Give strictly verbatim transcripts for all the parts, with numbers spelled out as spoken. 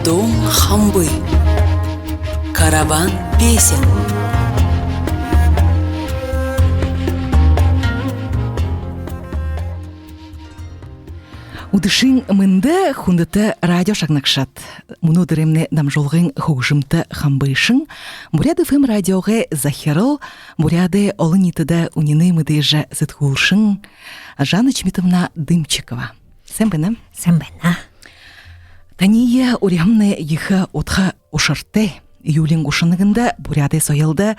Дун хамбы. Караван песен. Үдэшын мэндэ, хүндэтэ радио шагнагшад! Мүнөөдэрэймнай дамжуулгын хүгжэмтэ хамбышан Буряад ФМ радиогой захирал, Буряадай олониитэдэ үнинэй мэдээжэ сэтгүүлшэн Жанна Чимитовна Дымчикова. Сайн байна. Сайн байна. Таниие уряхамнай ехэ удха ушартай. Июлиин гушан нэгэндэ Буряадай соёлдо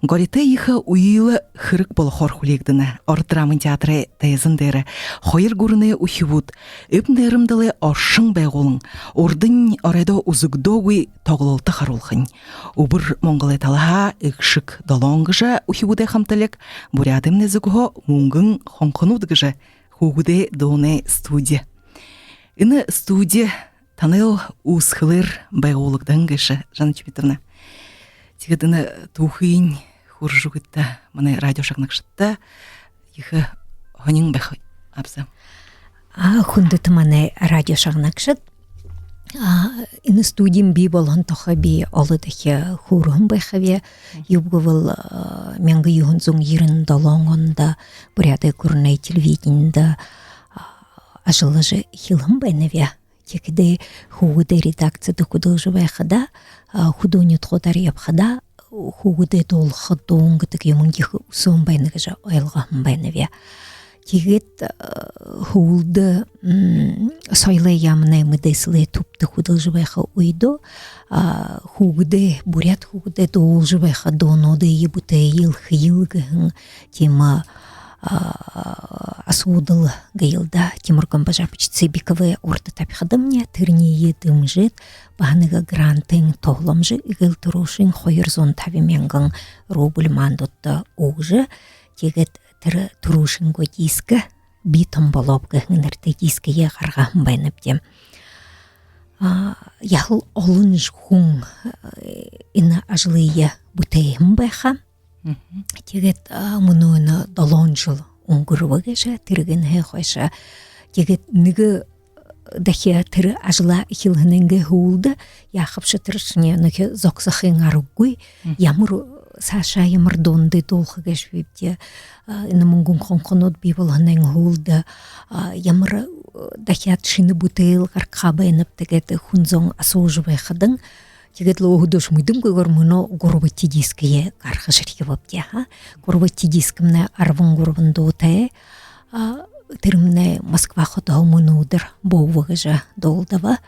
горитой ехэ үйлэ хэрэг болохоор хүлеэгдэнэ. Ород драмын театрай тайзан дээрэ хоёр гүрэнэй үхибүүд эб найрамдалай оршон байгуулан, урдань оройдоо үзэгдөөгүй тоглолто харуулхань. Үбэр Монголой талаһаа «Эгшэг долоон» гэжэ үхибүүдэй хамталиг, Буряадаймнай зүгһөө «Мүнгэн хонхонууд» гэжэ хүүгэдэй дуунай студи. Энэ студи танайл үүсхэлээр байгуулагдаһан гээшэ, Жанна Чимитовна. Тиигээд энэ түүхыень хөөрэжэ үгыт даа манай радио шагнагшадта, ехэ һонин байха аабза. А, хүндэтэ манай радио шагнагшад, а, энэ студиин бии болоһон тухай би олодохи хөөрэһэн байхаб. Юуб гэбэл, а, мянга юһэн зуун ерэн долоон ондо Буряадай гүрэнэй телевиденидэ, а, ажаллажа эхилһэн байнаб. Тиихэдээ хүүгэдэй редакцида хүдэлжэ байхадаа, а, хүдөө нютагуудаар ябахадаа, хүүгэдэй дуулаха дуун гэдэг юумэн ехэ үсөөн байна гэжэ ойлгоһон байнаб. Тиигээд, а, һүүлдэ, м, соёлой яаманай мэдээсэлэй түбтэ хүдэлжэ байха үедөө, а, хүүгэдэй, буряад хүүгэдэй дуулажа байха дуунуудые бүтээел, хэел гэһэн тиимэ, а, асуудал гээл даа, Тимур Гомбожапович Цыбиковай урда табихадамни, тэрэниие дэмжээд, баһа нэгэ грантын туһаламжа эгээл түрүүшын хоёр зуун табин мянган рубль маанадта үгэжэ, тиигээд тэрэ түрүүшынгээ диск «Би том болооб» гэһэн нэрэтэй дискээ гаргаһан байнабди. А, яһала олон хүн, э, энэ ажалые бүтээһэн байха. Мгм. Тиигээд, а, мүнөө энэ долоон жэл үнгэрбэ гээшэ, тэрэнһээ хойшо. Тиигээд нэгэ дахин тэрэ ажалаа эхилһэнэйнгээ һүүлдэ яахабши, тэрэшни нүгөө зогсохын аргагүй. Мгм. Ямар саашаа, ямар дуунуудые дуулаха гээшэбибди. А, энэ «Мүнгэн хонхонууд» бии болоһонойнгоо һүүлдэ, а, ямар, э, дахяад шэнэ бүтээл гаргаха байнаб гээд хүн зон асуужа байхадань, тиигээд лэ өөһэдөөшье мэдэнгүй гү, мүнөө гурбадахи дискээ гаргажархибабди, ха. Гурбадахи дискымнай арбан гурбан дуутай, а, тэрэмнай Москва хотоһоо мүнөөдэр «Бууба» гэжэ дуулдаба.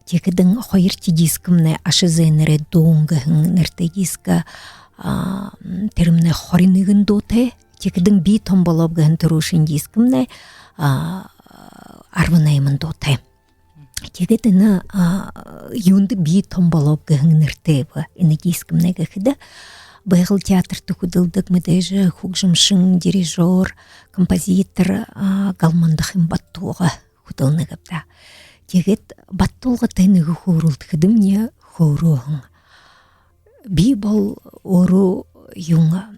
Тиихэдэнь хоёрдохи дискымнай «Аша зээнэрэй дуун» гэһэн нэрэтэй диск, а, тэрэмнай хорин нэгэн дуутай. Тиихэдэнь «Би том болооб» гэһэн түрүүшын дискымнай, а, арбан найман дуутай. Тиигээд энэ, а, юундэ «Би том болооб» гэһэн нэрэтэй бэ энэ дискымнай гэхэдэ, Байгал театрта хүдэлдэг мэдээжэ хүгжэмшэн, дирижёр, композитор, а, Галмандахын Баттулга хүдэлнэ гээб даа. Тиигээд Баттулгатай нэгэ хөөрэлдэхэдэмни хөөрөөһэн: «Би бол өөрөө юун,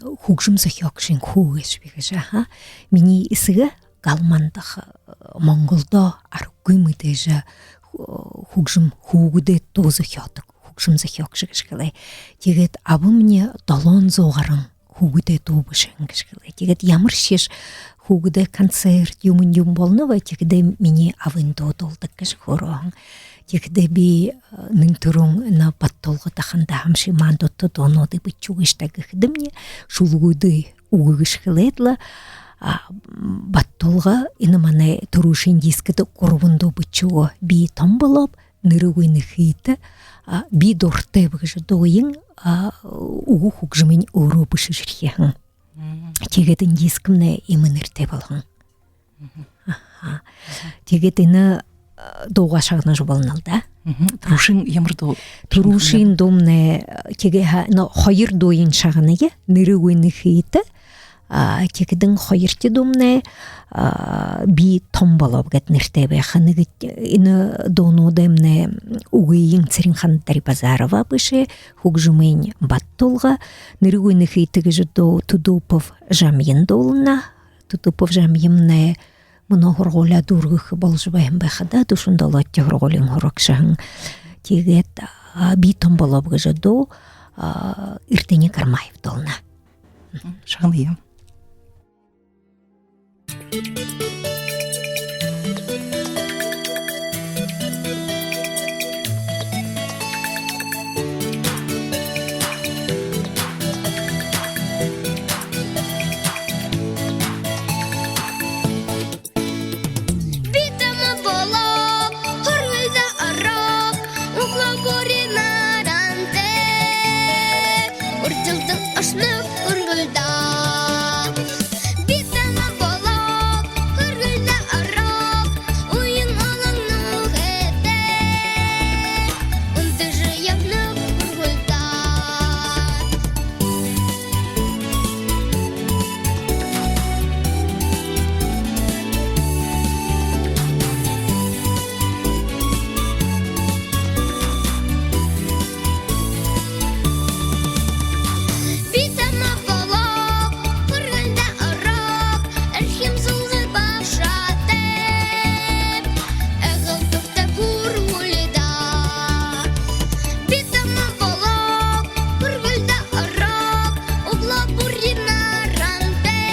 хүгжэм зохёогшын хүү гээшэб», — гэжэ, аха. «Минии эсэгэ Галмандаха, э, Монголдо аргагүй мэдээжэ, э, хүгжэм, хүүгэдэй дуу зохёодог хүгжэм зохёогшо», — гэжэ хэлээ. «Тиигээд абамни долоон зуу гаран хүүгэдэй дуу бэшэһэн», — гэжэ хэлээ. «Тиигээд ямаршье хүүгэдэй концерт, юумэн юумэн болоноб, тиихэдэ минии абын дуу дуулдаг», — гэжэ хөөрөөһэн. Тиихэдэ би, э, нэн түрүүн энэ Баттулгада хандаа хамши маанадта дуунуудые бэшэжэ үгыш даа гэхэдэмни, шүлэгүүдые үгыш хэлээд лэ, а, Баттулга энэ манай түрүүшын дискдэ гурбан дуу бэшэжэ үгөө: «Би том болооб», «Нэрэ үгы нэхыйтэ», а, «Би дуратайб» гэжэ дууень, а, үгэ хүгжэмынь өөрөө бэшэжэрхиһэн. Мгм. Тиигээд энэ дискымнай иимэ нэрэтэй болоһон. Мгм. Аха. Тиигээд энэ, а, дуугаа шагнажа болоно лэ даа. Мгм. Түрүүшын ямар дуу? Түрүүшын дуумнай, а, тиигээ һаа, но, хоёр дууень шагная: «Нэрэ үгы нэхыйтэ», а, тиихэдэнь хоёрдохи дуумнай, а, «Би том болооб» гээд нэрэтэй байха. Нэгэ, энэ дуунуудаймнай үгыень Цыренхан Дарибазарова бэшээ, хүгжэмынь Баттулга. «Нэрэ үгы нэхыйтэ» гэжэ дуу Тудупов Жамьян дуулана. Тудупов Жамьямнай мүнөө һургуулияа дүүргэхэ боложо байһан байха даа, дүшэн долоодохи һургуулиин һурагша һэн. Тиигээд, а, «Би томо болооб» гэжэ дуу, а, Эрдэни Кармаевта олно. Шагная. Би томо болооб, һургуулида орооб, үглөө бүри нарантай. Үрдилдэн ошоноб һургуулида. Би томо болооб, һургуулида орооб, уян олон нүхэдтэй. Унтажа ябанаб һургуулида. Би томо болооб, һургуулида орооб, эрхим сэлгэ багшатай. Эгэл туһатай һургуулида. Би томо болооб, һургуулида орооб, үглөө бүри нарантай.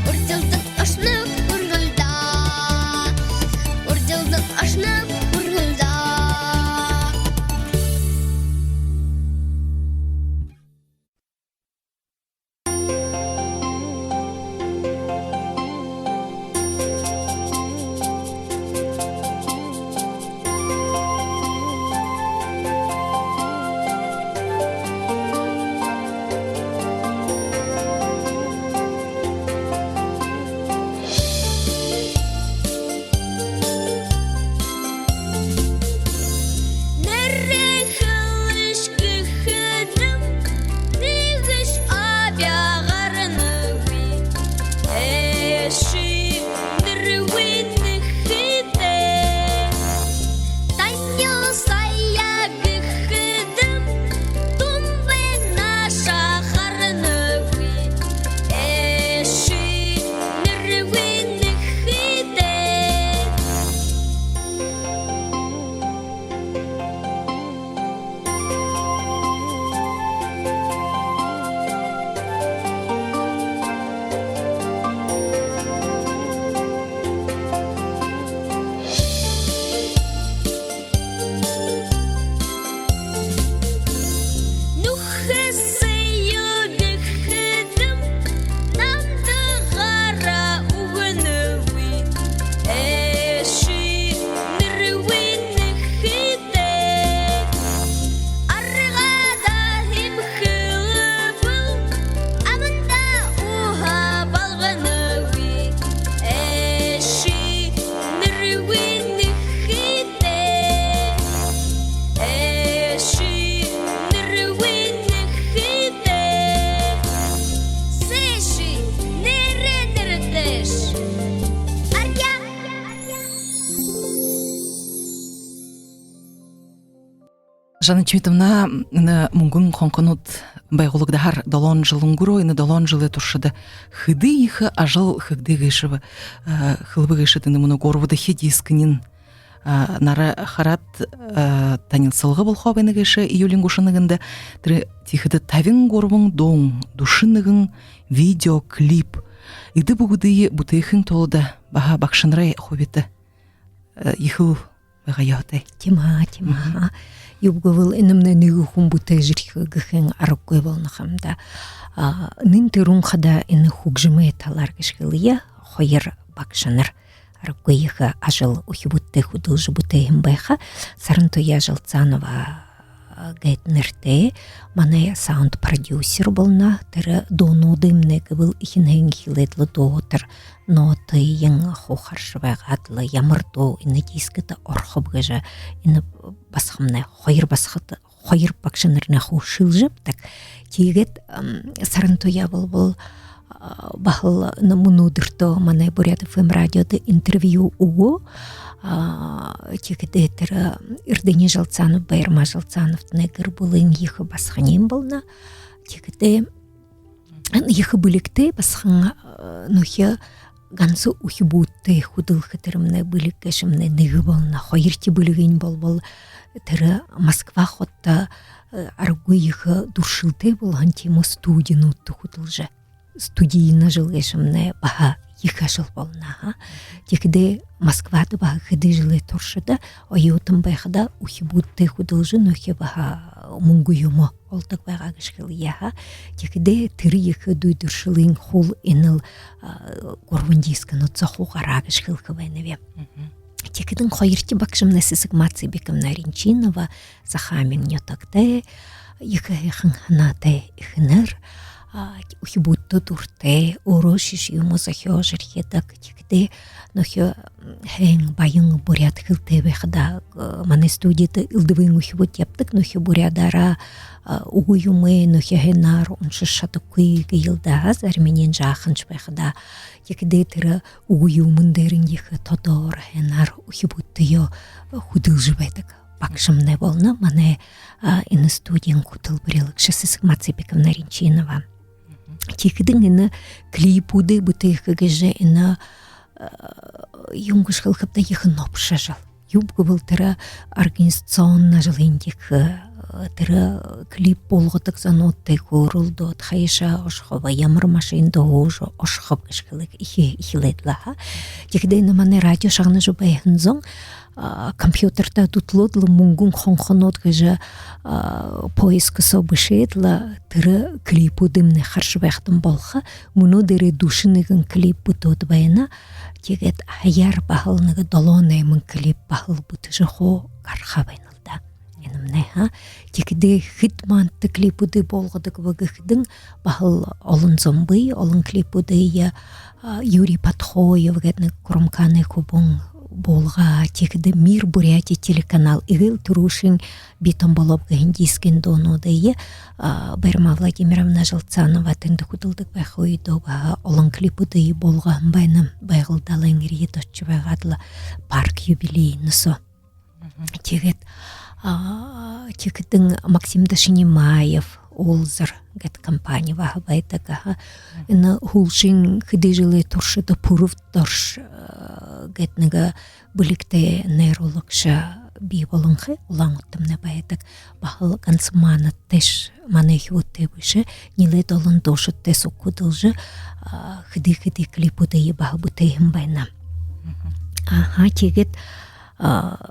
Үрдилдэн ошоноб һургуулида. Үрдилдэн ошоноб һургуулида. Нэрээ хэлыш гэхэдэм, нэгэшье обяа гаранагүй. Эшын нэрэ үгы нэхэтэй. Танилсая гэхэдэм, тумбай наашаа харанагүй. Эшын нэрэ үгы нэхэтэй. Нүхэ сая гэхэдэм, намда гараа үгэнэгүй. Эшын нэрэ үгы нэхэтэй. Аргада һэм хэлэбэл, аманда уһа болгоногүй. Эшын нэрэ үгы нэхэтэй. Эшын нэрэ үгы нэхэтэй. Сэшын нэрэ нэрэтэйш. Арьяа. Жанна Чимитовна, энэ «Мүнгэн хонхонууд» байгуулагдаһаар долоон жэл үнгэрөө. Энэ долоон жэлэй туршада хэды ехэ ажал хэгдээ гээшэб, э, хэлэбэ гээшэт, энэ мүнөө гурбадахи дискынь, э, нара хараад, э, танилсалга болохо байна гээшэ июлиин гушан нэгэндэ. Тэрэ тиихэдэ табин гурбан дуун, дүшэн нэгэн видеоклип. Эдэ бүгэдые бүтээхын тула баһа багшанарай хубита, э, ехэл байгаа ёһотой. Тиимэ, тиимэ. Мгм. Юуб гэбэл, энэмнай нэгэ хүн бүтээжэрхихэ гэхын аргагүй болоно ха юм даа. А, нэн түрүүн хадаа энэ хүгжэмэй талаар гэжэ хэлэе. Хоёр багшанар аргагүй ехэ ажал үхибүүдтэй хүдэлжэ бүтээһэн байха. Сарантуяа Жалцанова, а, гээд нэрэтэй манай саунд-продюсер болоно. Тэрэ дуунуудыемнай гэбэл эхинһээнь эхилээд лэ дуу тэрэ нотыень хуу харжа байгаад лэ, ямар дуу энэ дискдэ орохоб гэжэ, энэ басагамнай, хоёр басагад, хоёр багшанарнай хуу шэлэжэ ябадаг. Тиигээд, ам, Сарантуяа болбол, а, баһал энэ мүнөөдэртөө манай Буряад ФМ радиодо интервью үгөө. А, тиихэдээ тэрэ Эрдэни Жалцанов, Баярма Жалцановтанай гэр бүлын ехэ басаганиинь болоно. Тиихэдээ ехэ бэлигтэй басаган, э, нүхэ, ганса үхибүүдтэй хүдэлхэ тэрэмнай бэлиг гээшэмнай нэгэ болоно. Хоёрдохи бэлигынь болбол тэрэ Москва хотодо, э, аргагүй ехэ дүршэлтэй болоһон тиимэ студинуудта хүдэлжэ. Студийна ажал гээшэмнай баһа ехэ ажал болоно, аха. Тиихэдээ Москвада баһа хэды жэлэй туршада оюутан байхадаа үхибүүдтэй хүдэлжэ, нүгөө баһа мүнгэ юумэ олдог байгаа гэжэ хэлэе, аха. Тиихэдээ тэрэ ехэ дүй дүршэлэй хуу энэл, а, гурбан дискынь зохоо гараа гэжэ хэлэхэ байнаб. Тиихэдэнь хоёрдохи багшамнай Сэсэгма Цыбиковна Ринчинова, Захаамин нютагтай, ехэ һайхан һанаатай эхэнэр, а, үхибүүдтэ дуратай, өөрөө шэшэ юумэ зохёожо ерэдэг. Тиихэдээ нүгөө, м, һайн баян буряад хэлтэй байхадаа, э, манай студида элдэбын үхибүүд ябадаг, нүгөө буряадаараа, а, үгы юумэ нүгөө һайнаар уншажа шадахагүй гээл даа, зариманиинь жааханшье байхадаа. Тиихэдээ тэрэ үгы юумэн дээрэнь ехэ тодоор, һайнаар үхибүүдтэеэ хүдэлжэ байдаг багшамнай болоно манай, а, энэ студиин хүтэлбэрилэгшэ Сэсэгма Цыбиковна Ринчинова. Тиихэдэнь энэ клипүүдые бүтээхэ гэжэ энэ, а, юун гэжэ хэлэхэб даа, ехэ нобшо ажал. Юуб гэбэл тэрэ организационно ажалынь ехэ, э, тэрэ клип болгодог зонуудтай хөөрэлдөөд, хайшаа ошохоб, ямар машинада һуужа ошохоб гэжэ хэлэхэ эхи-, эхилээд лэ, аха. Тиихэдээ энэ манай радио шагнажа байһан зон, а, компьютерта дүтэлөөд лэ, «Мүнгэн хонхонууд» гэжэ, а, поиск соо бэшээд лэ, тэрэ клипүүдыемнай хаража байхадань болохо. Мүнөө дээрээ дүшэн нэгэн клип бүтөөд байна. Тиигээд һаяар баһал нэгэ долоон-найман клип баһал бүтэжэ хуу гараха байна л даа. Энэмнай, аха. Тиихэдээ хэд манда клипүүдые болгодог бэ гэхэдэнь, баһал олон зон бии, олон клипүүдые, а, Юрий Подхоев гээд нэгэ Курамкаанай хүбүүн болгоо. Тиихэдээ «Мир Бурятии» телеканал, эгээл түрүүшын «Би том болооб» гэһэн дискын дуунуудые, а, Байрма Владимировна Желцанова тэндэ хүдэлдэг байха үедөө баһа олон клипүүдые болгоһон байна. Байгал далайн эрьедэ ошожо байгаад лэ, парк Юбилейнэ соо. Тиигээд, а, тиихэдэнь Максим Дашинимаев, «Улзар» гээд компани баһа байдаг, аха. Энэ һүүлшын хэды жэлэй туршада «Пүрэв дорш», а, гээд нэгэ бэлигтэй найруулагша бии болонхой, Улаан-Үдэдэмнай байдаг. Баһал ганса манадтайш, манай үхибүүдтэй бэшэ, нилээд олон дуушадтай суг хүдэлжэ, а, хэды-хэды клипүүдые баһа бүтээһэн байна. Аха, тиигээд, а,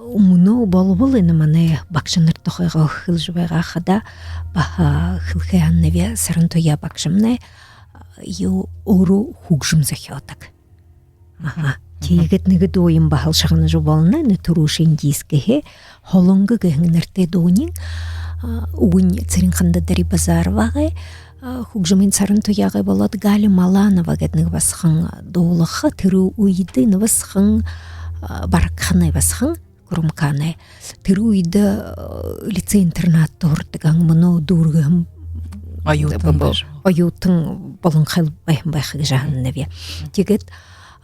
мүнөө болбол энэ манай багшанар тухайгаа хэлэжэ байгаа хадаа, баһа хэлэхэ һананаб, Сарантуяа багшамнай, а, юу, өөрөө хүгжэм зохёодог. Аха. Тиигээд нэгэ дууень баһал шагнажа болоно, энэ түрүүшын дискэһээ «Һолонго» гэһэн нэрэтэй дууень, а, үгэнь Цыренханда Дарибазаровагай, а, хүгжэмынь Сарантуяагай болоод, Галя Маланова гээд нэгэ басаган дуулаха. Тэрэ үедэ энэ басаган, а, Барагханай басаган, Курамкаанай. Тэрэ үедэ, э, лицей-интернатта һурадаг, мүнөө дүүргэһэн оюутан бо-, оюутан болонхойл байһан байха гэжэ һананаб. Тиигээд,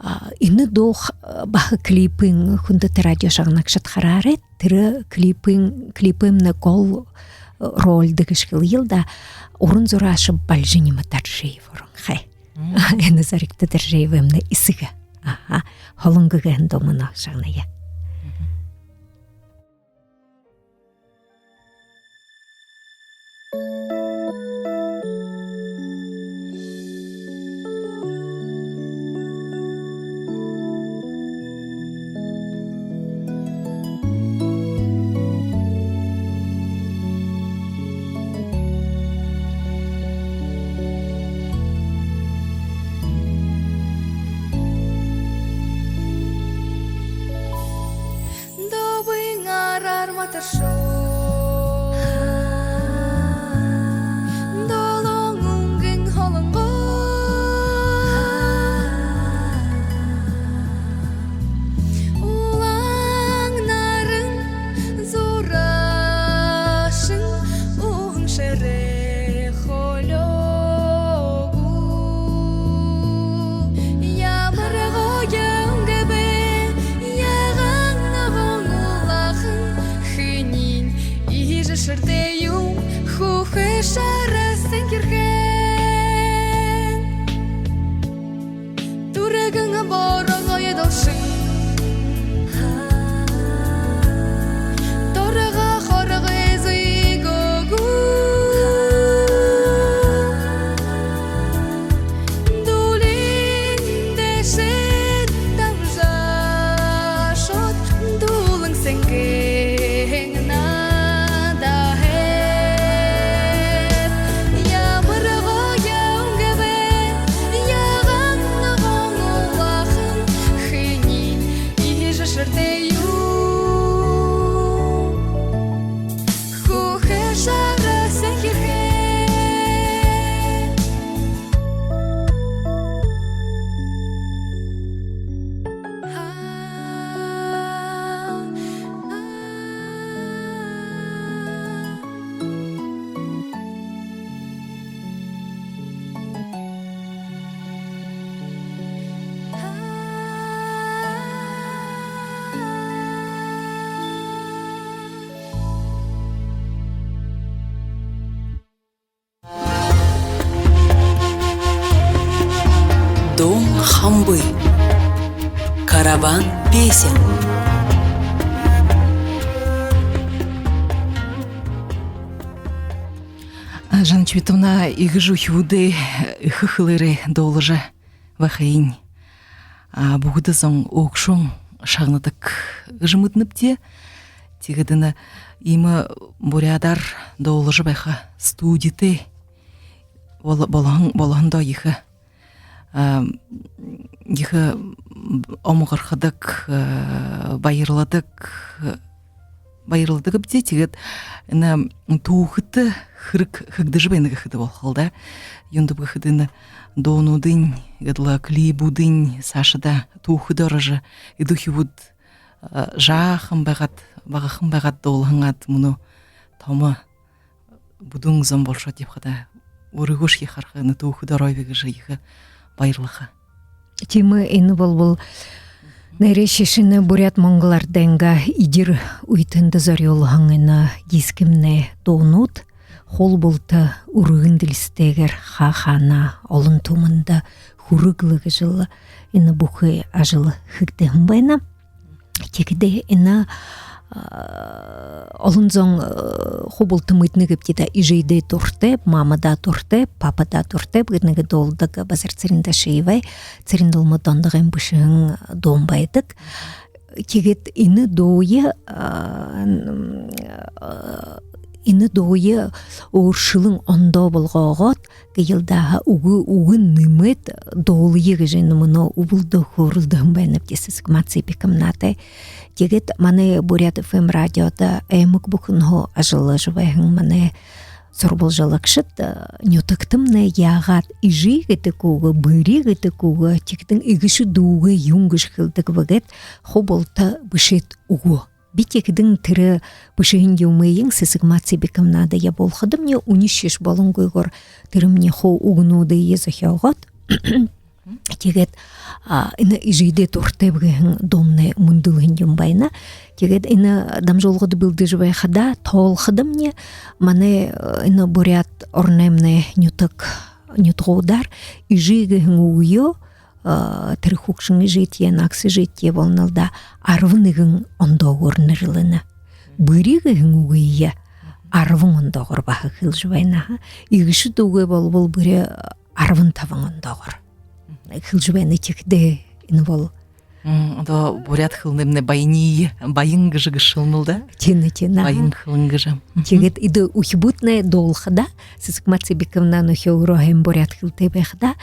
а, энэ дуу, баһа клипынь, хүндэтэ радио шагнагшад, хараарайт, тэрэ клипынь, клипымнай гол, э, рольдо гэжэ хэлэел даа, уран зурааша Бальжинима Доржиева оронхой. Энэ Зоригто Доржиевамнай эсэгэ. Аха. «Һолонго» гэһэн дуу мүнөө шагная. Добын араар матаршоо, долоон үнгын һолонго. Улаан наран зураашан уһан шэрээ холёогоо. Ямар гоё үнгэ бэ, ягаан ногоон улаахан хэниинь Домбы. Караван песен. А, Жанна Чимитовна, иигэжэ үхибүүдые эхэ хэлээрээ дуулажа байхыень, а, бүгэдэ зон үгшэн шагнадаг гэжэ мэдэнэбди. Тиигээд энэ иимэ буряадаар дуулажа байха студитэй бол-, болоһон, болоһондоо ехэ, а, ехэ омогорходог, а, баярладаг, баярладагбди. Тиигээд энэ түүхэтэ хэрэг хэгдэжэ байна гэхэдэ болохол даа. Юундэб гэхэдэ, энэ дуунуудынь, гэдэл клибүүдынь саашадаа түүхэдэ орожо, эдэ үхибүүд, а, жаахан байгаад, багахан байгаад дуулаһан аад, мүнөө томо бүдүүн зон болошоод ябахада, өөрыгөөшье хараха, энэ түүхэдэ ороо би гэжэ ехэ баярлаха. Тиимэ, энэ болбол нээрээшье шэнэ буряад-монгол арадайнгаа эдир үетэндэ зорюулһан энэ дискымнай дуунууд. Хуу булта үргэн дэлисэтэйгээр хаа хаанаа олон түмэндэ хүрэг лэ гэжэл энэ бүхы ажал хэгдэһэн байна. Тиигэхэдээ энэ, а, олон зон, а, хуу булта мэдэнэ гээбди даа, эжыдээ дуратайб, мамадаа дуратайб, пападаа дуратайб гээд нэгэ дуулдаг Базар Цырендашиевай, Цырен-Дулма Дондогойн бэшэһэн дуун байдаг. Тиигээд энэ дууе, а, н-, а, энэ дууе өөршэлэн ондоо болгоогоод, гээл даа, үгэ, үгэн нэмээд дуулая гэжэ энэ мүнөө үбэлдөө хөөрэлдэһэн байнабди Сэсэгма Цыбиковнатай. Тиигээд манай Буряад ФМ радиодо аймаг бүхэнһөө ажаллажа байһан манай сурбалжалагшад, э, нютагтамнай яагаад эжы гэдэг үгэ, бэри гэдэг үгэ, тиихэдэнь эгэшэ дүүгээ юун гэжэ хэлэдэг бэ гээд хуу булта бэшээд үгөө. Би тиихэдэнь тэрэ бэшэһэн юумыень Сэсэгма Цыбиковнада ябуулхадамни, үнишье болонгүйгөөр тэрэмни хуу үгэнүүдые зохёогоод, тиигээд, а, энэ «Эжыдээ дуратайб» гэһэн дуумнай мүндэлһэн юм байна. Тиигээд энэ дамжуулгада бэлдэжэ байхадаа, тоолоходомни, манай, э, энэ Буряад ороноймнай нютаг, нютагуудаар эжы гэһэн үгые, а, тэрэ хүгшэн эжытэеэ, нагаса эжытэеэ болоно лэ даа, арбан нэгэн ондоогоор нэрлэнэ. Бэри гэһэн үгые арбан ондоогоор баһа хэлэжэ байна. Эгэшэ дүүгээ болбол бүри арбан табан ондоогоор хэлэжэ байна. Тиихэдээ энэ бол, м, одоо буряад хэлэнэймнай баяниие баян гэжэ гэшэлнэл даа. Тиимэ, тиимэ. Баян хэлэн гэжэ. Тиигээд эдэ үхибүүднай дуулахадаа, Сэсэгма Цыбиковна нүхөө өөрөө һайн буряад хэлэтэй байхадаа,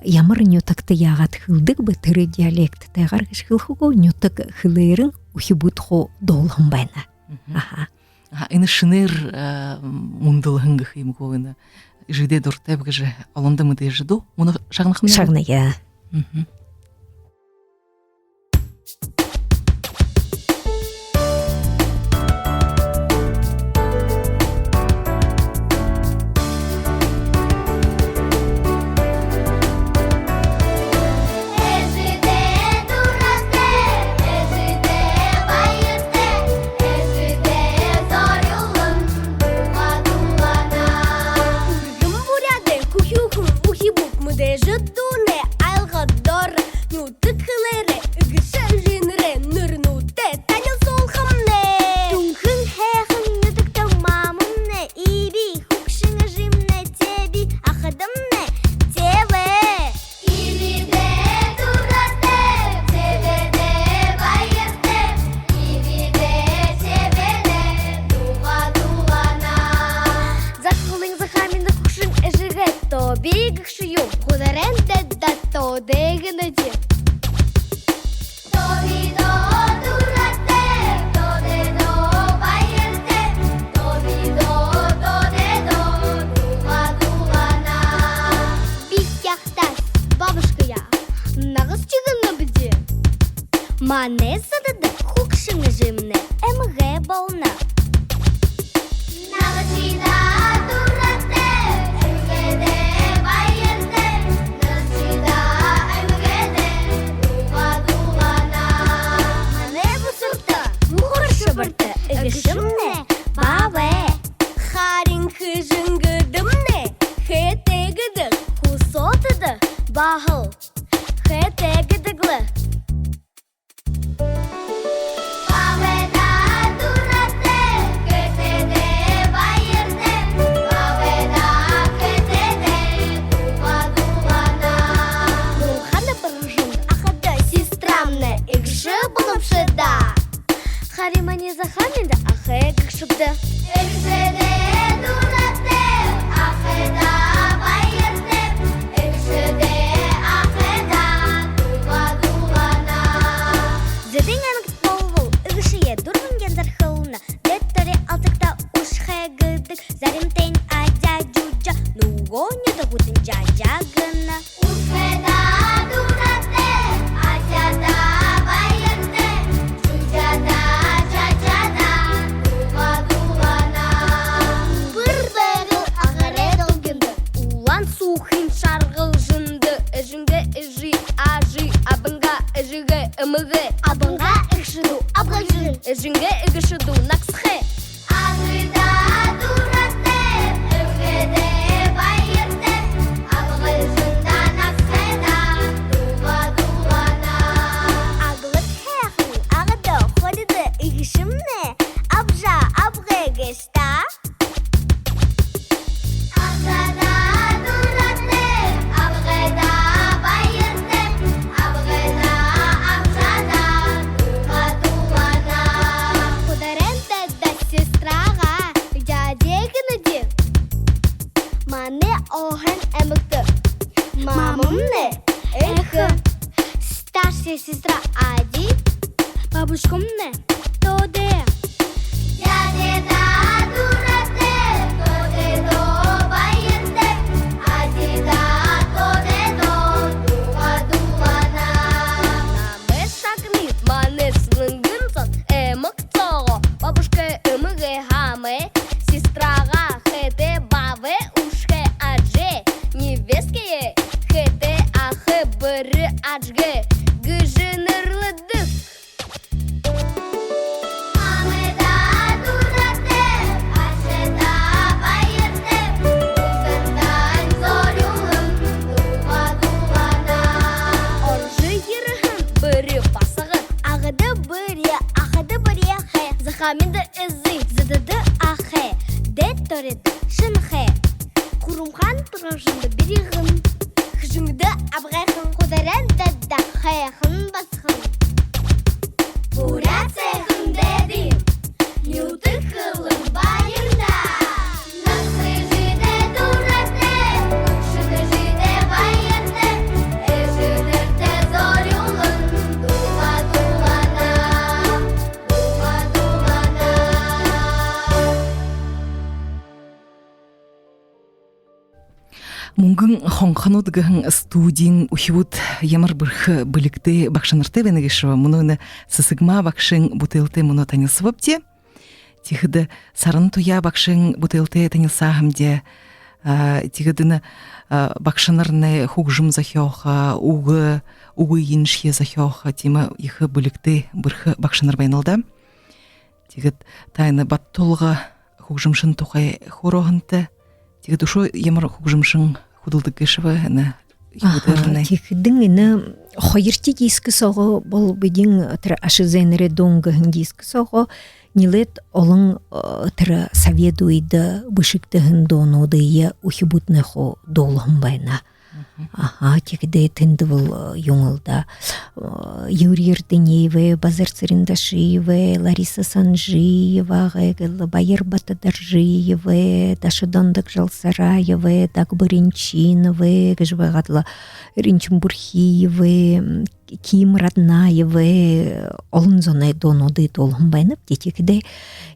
ямар нютагта яагаад хэлэдэг бэ, тэрэ диалекттайгаар гэжэ хэлэхэ гү, нютаг хэлээрэнь үхибүүд хуу дуулаһан байна. Аха. Аха, энэ шэнээр, э, мүндэлһэн гэхэ юм гү, энэ «Эжыдээ дуратайб» гэжэ олондо мэдээжэ дуу. Мүнөө шагнахамнай. Шагная. Эжыдээ дуратайб, эжыдээ баяртайб, эжыдээ зорюулан дуугаа дуулана. Үргэн буряадай хүхюухэн үхибүүд мэдээжэ дуунай айлгадаар нютаг хэлээрээ, эгэшэ эжынэрэй нэрэнүүдтэй танилсуулхамнай. Түнхэн һайхан нютагта мамамнай, иби, хүгшэн эжымнай, тэби, ахадамнай, тэбэ. Эжыдээ дуратайб, эжыдээ баяртайб, ибидээ, тэбэдээ дуугаа дуулана. Захаалын захааминай хүгшэн эжыгээ тоби гэгшэ юм. Гунаран дэдэ тоби гэнэди. Тобидоо дуратайб, тобидоо баяртайб, тобидоо, тобидоо дуугаа дуулана. Би Хяагтаас, бабушкаяа. Нагаса Чигэнэбди. Манай садада хүгшэн эжымнай эмгээ болоно. Нагасыдаа дуратайб, эмгээдээ баяртайб, нагасыдаа эмгээдээ дуугаа дуулана. Манай Бусурта, Мухар-Шэбэртэ эгэшэмнай баабай. Харин Хэжэнгэдэмнай Хэтэй гэдэг хүсөөтэдэ баһал. Хэтэй Захааминда ахай гэгшэбди. Эгэшэдээ дуратайб, ахайдаа баяртайб, эгэшэдээ ахайдаа дуугаа дуулана. Зэдын аймагта болбол эгэшые дүрбэн янзаар хэлэнэ. Дээдэ тори алтагта үшхөө гэдэг, заримдань адяа, жужаа, нүгөө нютагуудта жажаа гэнэ. Үшхэдээ дуратайб, адяадаа баяртайб, жужаадаа, жажаадаа дуугаа дуулана. Бэр Байгал агарай долгиндо, Улаан Сүхын Шаргалжанда, эжынгээ эжы, ажы, абынгаа эжыгээ, эмэгээ, абынгаа эгэшэдүү, абгалжан, эжынгээ эгэшэдүү, нагасхай. Ажыдаа дуратайб, эмэгэдээ баяртайб, абгалжандаа, нагасхайдаа дуугаа дуулана. Аглаг һайхан, агада, холидо эгэшэмни, абжаа, абгай гээшэ даа. Абжаадаа дуратайб, абгайдаа баяртайб, абгайдаа, абжаадаа дуугаа дуулана. Хударяан дайдада сестраа, дядя гэнэди. Манай Улаан-Үдэ аймагта мамамни эхэ, старшая сестра адя, бабушкамни төөдэй. Дядядаа дуратайб, төөдэйдөө баяртайб, адидаа, төөдэйдөө дуугаа дуулана. Намай шагнаад манай Сэлэнгын зон аймаг соогоо, бабушкай, эмэгээ, хамагай, сестраа, хэтэй, баабай, үшхөө ажа, невесткэеэ, хэтэй ахай, бэри ажагаа гэжэ нэрлэдэг. Мамадаа дуратайб, ажадаа баяртайб, үбгэндэнь зорюулан дуугаа дуулана. Орожо ерэһэн бэри басагад, агада бэри, ахада бэри хай, захааминда эзэн, зэдэдэ ахай, дээдэ торидо шэнэхэй, Хурамхаан Тургажанда бэригэн, Хэжэнгыдэ абгайхан, Хударяан дайдада һайхан басаган. Буряад һайхан дээдын нютаг хэлэн баян даа. Нагаса эжыдээ дуратайб, хүгшэн эжыдээ баяртайб, эжыдээ зорюулан дуугаа дуулана. Дуугаа дуулана. «Мүнгэн хонхонууд» гэһэн студиин үхибүүд ямар бэрхэ бэлигтэй багшанартай байна гээшэб. Мүнөө энэ Сэсэгма багшын бүтээлтэй мүнөө танилсабабди. Тиихэдэ Саран Туяа багшын бүтээлтэй танилсаа һэмди. А, тиигээд энэ, а, багшанарнай хүгжэм зохёохо, үгэ, үгы иншье зохёохо, тиимэ ехэ бэлигтэй бэрхэ багшанар байнал даа. Тиигээд та энэ Баттулга хүгжэмшэн тухай хөөрөөһэнтэ, тиигээд үшөө ямар хүгжэмшэн хүдэлдэг гээшэб энэ? Аха, үхибүүдээрнай. Тиихэдэнь энэ хоёрдохи диск соогоо бол бидэн тэрэ «Аша зээнэрэй дуун» гэһэн диск соогоо нилээд олон, э, тэрэ совет үедэ бэшэгдэһэн дуунуудые үхибүүднай хуу дуулаһан байна. Аха, тиихэдэ тэндэ бол, э, юун лэ даа, э, Юрий Ирдынеевэй, Базар Цырендашиевэй, Лариса Санжиевагай гэл, Баяр Батадоржиевэй, Дашидондог Жалсараевай, Дагба Ринчиновэй гэжэ байгаад лэ, Ринчин Бурхиевэй, м, Ким Раднаевай, э, олон зоной дуунуудые дуулаһан байнабди. Тиихэдэ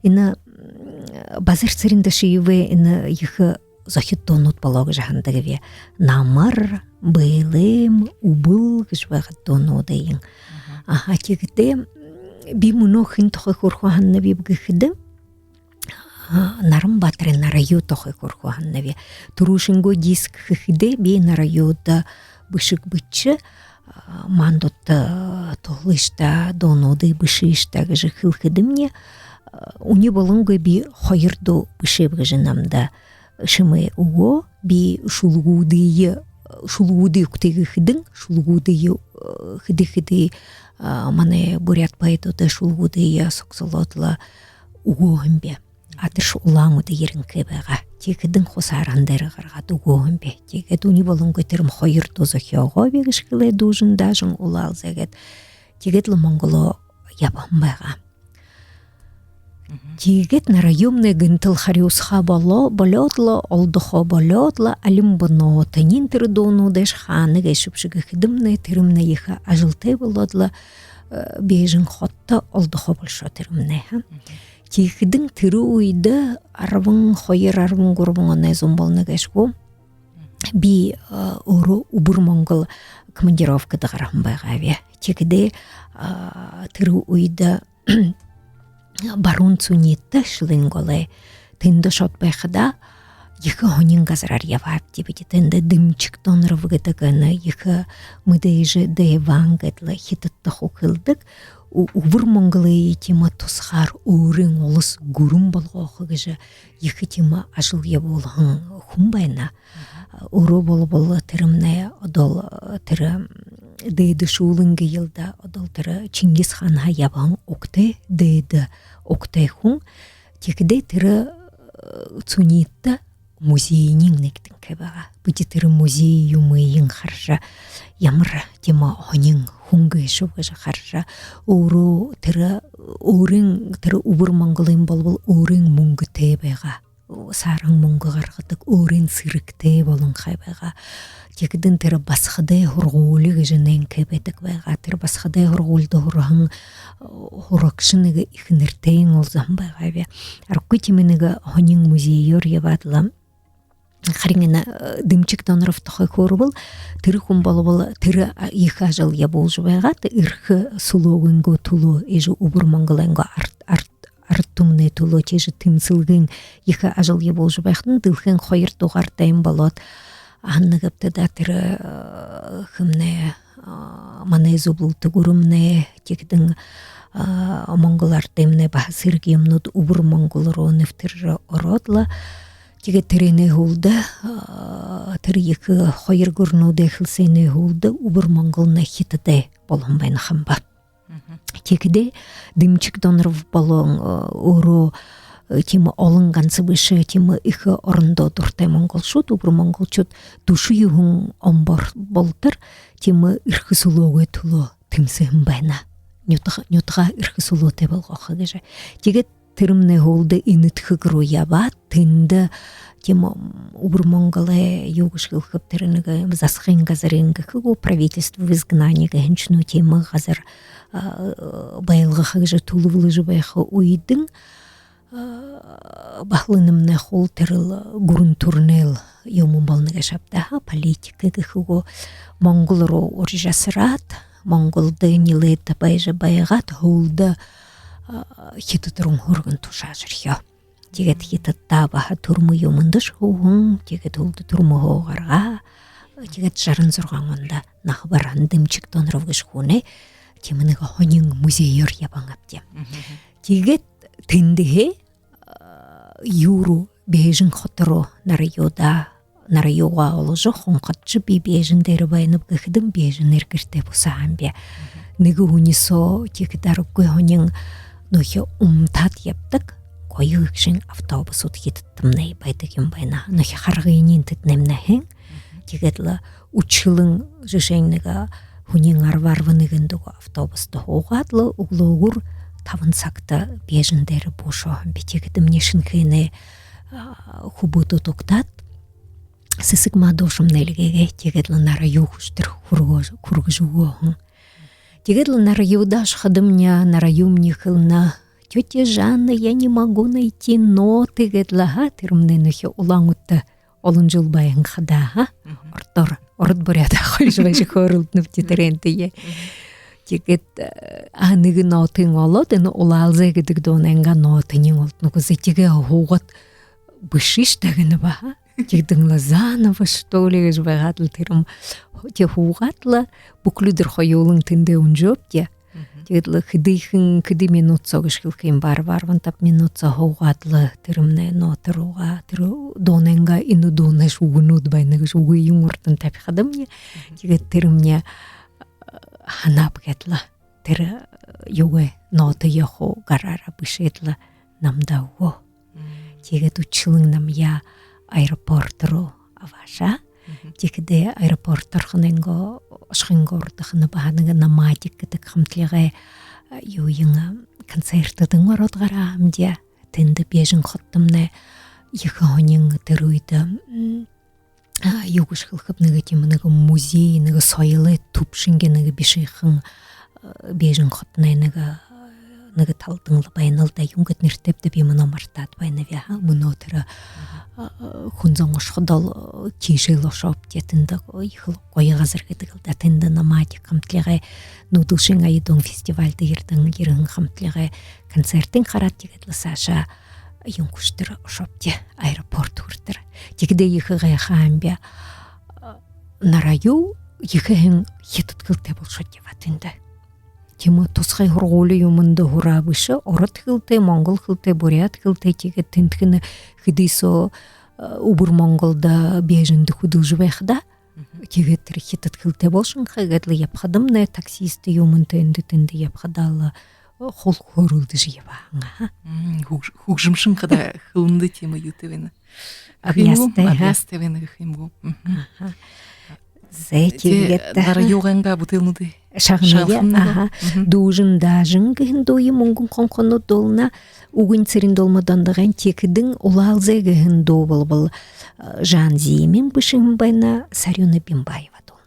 энэ, м, Базар Цырендашиевэй энэ ехэ зохид дуунууд болоо гэжэ һанадагби. «Намар», «Бэлэм», «Үбэл» гэжэ байгаад дуунуудынь. Аха, тиихэдэ би мүнөө хэн тухай хөөрэхөө һананабиб гэхэдэ, а, Наран баатарай нараюу тухай хөөрэхөө һананаб. Түрүүшынгөө диск хэхэдээ би нараюуда бэшэг бэшэжэ, а, мандуудта, а, туһалыш даа, дуунуудые бэшыш даа гэжэ хэлэхэдэмни, а, үни болонгүй би хоёр дуу бэшээб гэжэ намда шэмээ үгөө. Би шүлэгүүдые, шүлэгүүдые үгтэйгээ хэдэн, шүлэгүүдые, э, хэды-хэды, а, манай буряад поэдүүдэй шүлэгүүдые согсолоод лэ үгөө һэмби. А тэрэш Улаан-Үдэ ерэнхэй байгаа. Тиихэдэнь хусаарһан дээрэ гаргаад үгөө һэмби. Тиигээд үни болонгүй тэрэм хоёр дуу зохёогооб гэжэ хэлээ, дүүжэн даажан улаалза гээд. Тиигээд лэ Монголоо ябаһан байгаа. Тиигээд нараюумнай гэнтэл харюусаха болоо, болёод лэ, олдохо болёод лэ, алин бэ нотынь тэрэ дуунуудай хаана гээшэбши гэхэдэмнай, тэрэмнай ехэ ажалтай болоод лэ, э, Бээжэн хотодо олдохо болошоо тэрэмнай, ха. Тиихэдэнь тэрэ үедэ арбан хоёр, арбан гурбан оной зун болоно гээшэ гү. Би, э, өөрөө Үбэр Монгол командировкада гараһан байгааб. Тиихэдээ, э, тэрэ үедэ Баруун Цүниитэ, Шэлэнгоолой, тэндэ ошоод байхадаа, ехэ һонин газараар ябаабди бидэ. Тэндэ Дымчик Доноров гэдэг энэ ехэ мэдээжэ Дэван гэдэл Хитадта хүхилдэг. Ү-, Үбэр Монголой тиимэ тусгаар өөрын улас гүрэн болгохо гэжэ ехэ тиимэ ажал ябуулһан хүн байна. Өөрөө болбол тэрэмнай одоол, э, тэрэ, м, дээдэшүүлэн гээл даа, одоол тэрэ Чингис хаанһаа ябаһан угтай, дээдэ угтай хүн. Тиихэдээ тэрэ, э, Цүниитэ музейнь нээгдэнхэй байгаа. Бидэ тэрэ музей юумыень хаража, ямар тиимэ һонин хүн гээшэб гэжэ хаража, өөрөө тэрэ, өөрын тэрэ Үбэр Монголой болбол өөрын мүнгэтэй байгаа. Сааран мүнгэ гаргадаг, өөрын сэрэгтэй болонхой байгаа. Тиихэдэнь тэрэ басагадай һургуули гэжэ нээнхэй байдаг байгаа. Тэрэ басагадай һургуулида һураһан, э, һурагша нэгэ эхэнэртэеэ уулзаһан байгааб. Аргагүй тиимэ нэгэ һонин музейёор ябаад лэ. Харин энэ, э, Дымчик Доноров тухай хөөрөөбэл, тэрэ хүн болбол тэрэ, а, ехэ ажал ябуулжа байгаад, Эрхэ сүлөөгөө түлөө, иигэжэ Үбэр Монголойнгоо арад, арад арад түмэнэй түлөө тиижэ тэмсэлгын ехэ ажал ябуулжа байхадань, дэлхэйн хоёр дугаар дайн болоод, һанагты даа, тэрэ, э, хэмнай, э, манай Зүблэлтэ гүрэмнай, тиихэдэнь, э, Монгол Ард Эмнай баһа сэрэгымнүүд Үбэр Монгол руу нэбтэржэ ороод лэ. Тиигээд тэрэнэй һүүлдэ, э, тэрэ ехэ хоёр гүрэнүүдэй хэлсээнэй һүүлдэ Үбэр Монголнай Хитадай болоһон байна ха юм ба. Тиихэдээ Дымчик Доноров болон, э, өөрөө, э, тиимэ олон, ганса бэшэ, тиимэ ехэ орондоо дуратай монголшууд, Үбэр Монголшууд дүшэ юһэн он бол-, болотор тиимэ Эрхэ сүлөөгөө түлөө тэмсэһэн байна. Нютаг-, нютагаа Эрхэ сүлөөтэй болгохо гэжэ. Тиигээд тэрэмнай һүүлдэ Энэдхэг руу ябаад, тэндэ тиимэ, м, Үбэр Монголой, юу гэжэ хэлэхэб, тэрэ нэгэ засагай газар гэхэ гү, правительство в изгнании гэһэн шэнэ тиимэ газар, а, байлгаха гэжэ түлэглэжэ байха үедэнь, а, баһал энэмнай хуу тэрэл гүрэн түрээнэй юумэн болоно гээшэ ааб даа, политика гэхэ гү, Монгол руу урижа асараад, Монголдо нилээд байжа байгаад, һүүлдэ, а, Хитад руу һурган тушаажархёо. Тиигээд Хитадта баһа түрмэ юумэндэшье һууһан, тиигээд һүүлдэ түрмэһөө гаргаа. Тиигээд жаран зургаан ондо наһа бараһан Дымчик Доноров гэжэ хүнэй тиимэ нэгэ һонин музейёор ябаһан аабди. Тиигээд тэндэһээ, а, юу руу, Бээжэн хото руу нараюудаа, нараюугаа оложо, хонходожо, би Бээжэн дээрэ байнаб гэхэдэнь, Бээжэнээр гэртээ бусаһан би. Нэгэ һүни соо тиихэдэ аргагүй һонин нүхэ умтаад ябадаг гоё гэгшын автобусууд Хитадтамнай байдаг юм байна. Нүхэ харгыень тэдэнэймнай һэн. Тиигээд лэ үдшэлэн, жэшээнь, нэгэ һүниин арба, арбан нэгэн дүүрэн автобусада һуугаад лэ, үглөөгүүр табан сагта Бээжэн дээрэ буушоо һэм би. Тиихэдэмни шэнэхээнэй, а, хүбүүд угтаад, сэсэг маа дуушамнай эльгээгээ, тиигээд лэ нараюу хүшэтэр хүргөө-, хүргэжэ үгөө һэн. Тиигээд лэ нараюудаа ошоходомни, нараюумни хэлэнэ: «Тётя Жанна, я не могу найти ноты», — гээд лэ, ха, тэрэмнай нүхэ Улаан-Үдэ олон жэл байһан хадаа, ха. Ородоор, ород буряадаар хойшо байжа хөөрэлдэнэбди тэрээнтэеэ. Тиигээд, э, а, нэгэ нотынь олоод, энэ «Улаалзай» гэдэг дуунайнгаа нотынь олдоно гү, зэ, тиигээ һуугаад бэшыш даа гэнэб, ха. Тиихэдэнь лэ заново, что ли, гэжэ байгаад лэ, тэрэмнай тиигээ һуугаад лэ, бүхэли үдэр хоюулан тэндээ унжаабди. Тиигээд лэ хэдыхэн, хэды минута соо гэжэ хэлэхэ юм, бараг арбан табан минута соо һуугаад лэ, тэрэмнай нота руугаа, тэрэ дуунайнгаа энэ дуунайшье үгэнүүд байна гэжэ үгыень урдань табихадамни, тиигээд тэрэмни, э, һанааб гээд лэ, тэрэ, э, юугээ, нотые хуу гараараа бэшээд лэ намда үгөө. Тиигээд үдшэлэн намайе аэропорт руу абаашаа. Тиихэдээ аэропорт орохынгаа, ошохынгаа урда хана баһа нэгэ «Намадик» гэдэг хамтлагай, а, юуень, а, концертдэнь ороод гараабди. Тэндэ Бээжэн хотодомнай ехэ һонин, тэрэ үедэ, м, а, юу гэжэ хэлэхэб, нэгэ тиимэ, нэгэ музей, нэгэ соёлой түб шэнги нэгэ бишыхан, а, Бээжэн хотоной нэгэ, нэгэ талдань лэ байна л даа. Юун гээд нэрэтэйб даа, би мүнөө мартаад байнаб, аха. Мүнөө тэрэ, а, хүн зон ошоходоол, а, тиишээ л ошообди, тэндэ ехэл гоё газар гэдэг л даа. Тэндэ намайе хамтлагай, Нүүдэлшын Ая-Дун фестивальда ерэһэн, ерэһэн хамтлагай концертынь хараад, тиигээд лэ саашаа юун хүшэтэр ошообди, аэропорт хүрэтэр. Тиихэдээ ехэ гайхааб би. Нараюу ехэ һайн хитад хэлэтэй болошоод ябаа тэндэ. Тиимэ, тусхай һургуули юумэндэ һураа бэшэ, ород хэлэтэй, монгол хэлэтэй, буряад хэлэтэй, тиигээд тэндэхинь хэды соо, э, Үбэр Монголдо, Бээжэндэ хүдэлжэ байхадаа. Мгм. Тиигээд тэрэ хитад хэлэтэй болошонхой гээд лэ ябахадамнай, таксист юумэн тэндэ, тэндэ ябахадаа лэ, э, хуу хөөрэлдэжэ ябаһан, аха. Мм, хүгж-, хүгжэмшэн хадаа хэлэндэ тиимэ юутэй байна. Абьяастай, аха. Абьяастай байна гэхэ юм гү? Мгм. Аха. Зэ, тиигээд даа. Нараюугайнгаа бүтээлнүүдые шагная, шагнахамнай гү? Аха. Мгм. «Дүүжэн даажан» гэһэн дууе Мүнгэн Хонхонууд дуулана. Үгэнь Цырен-Дулма Дондогойн. Тиихэдэнь «Улаалзай» гэһэн дуу болбол, э, Жан Зимин бэшэһэн байна, Сарюна Бимбаева дуулана.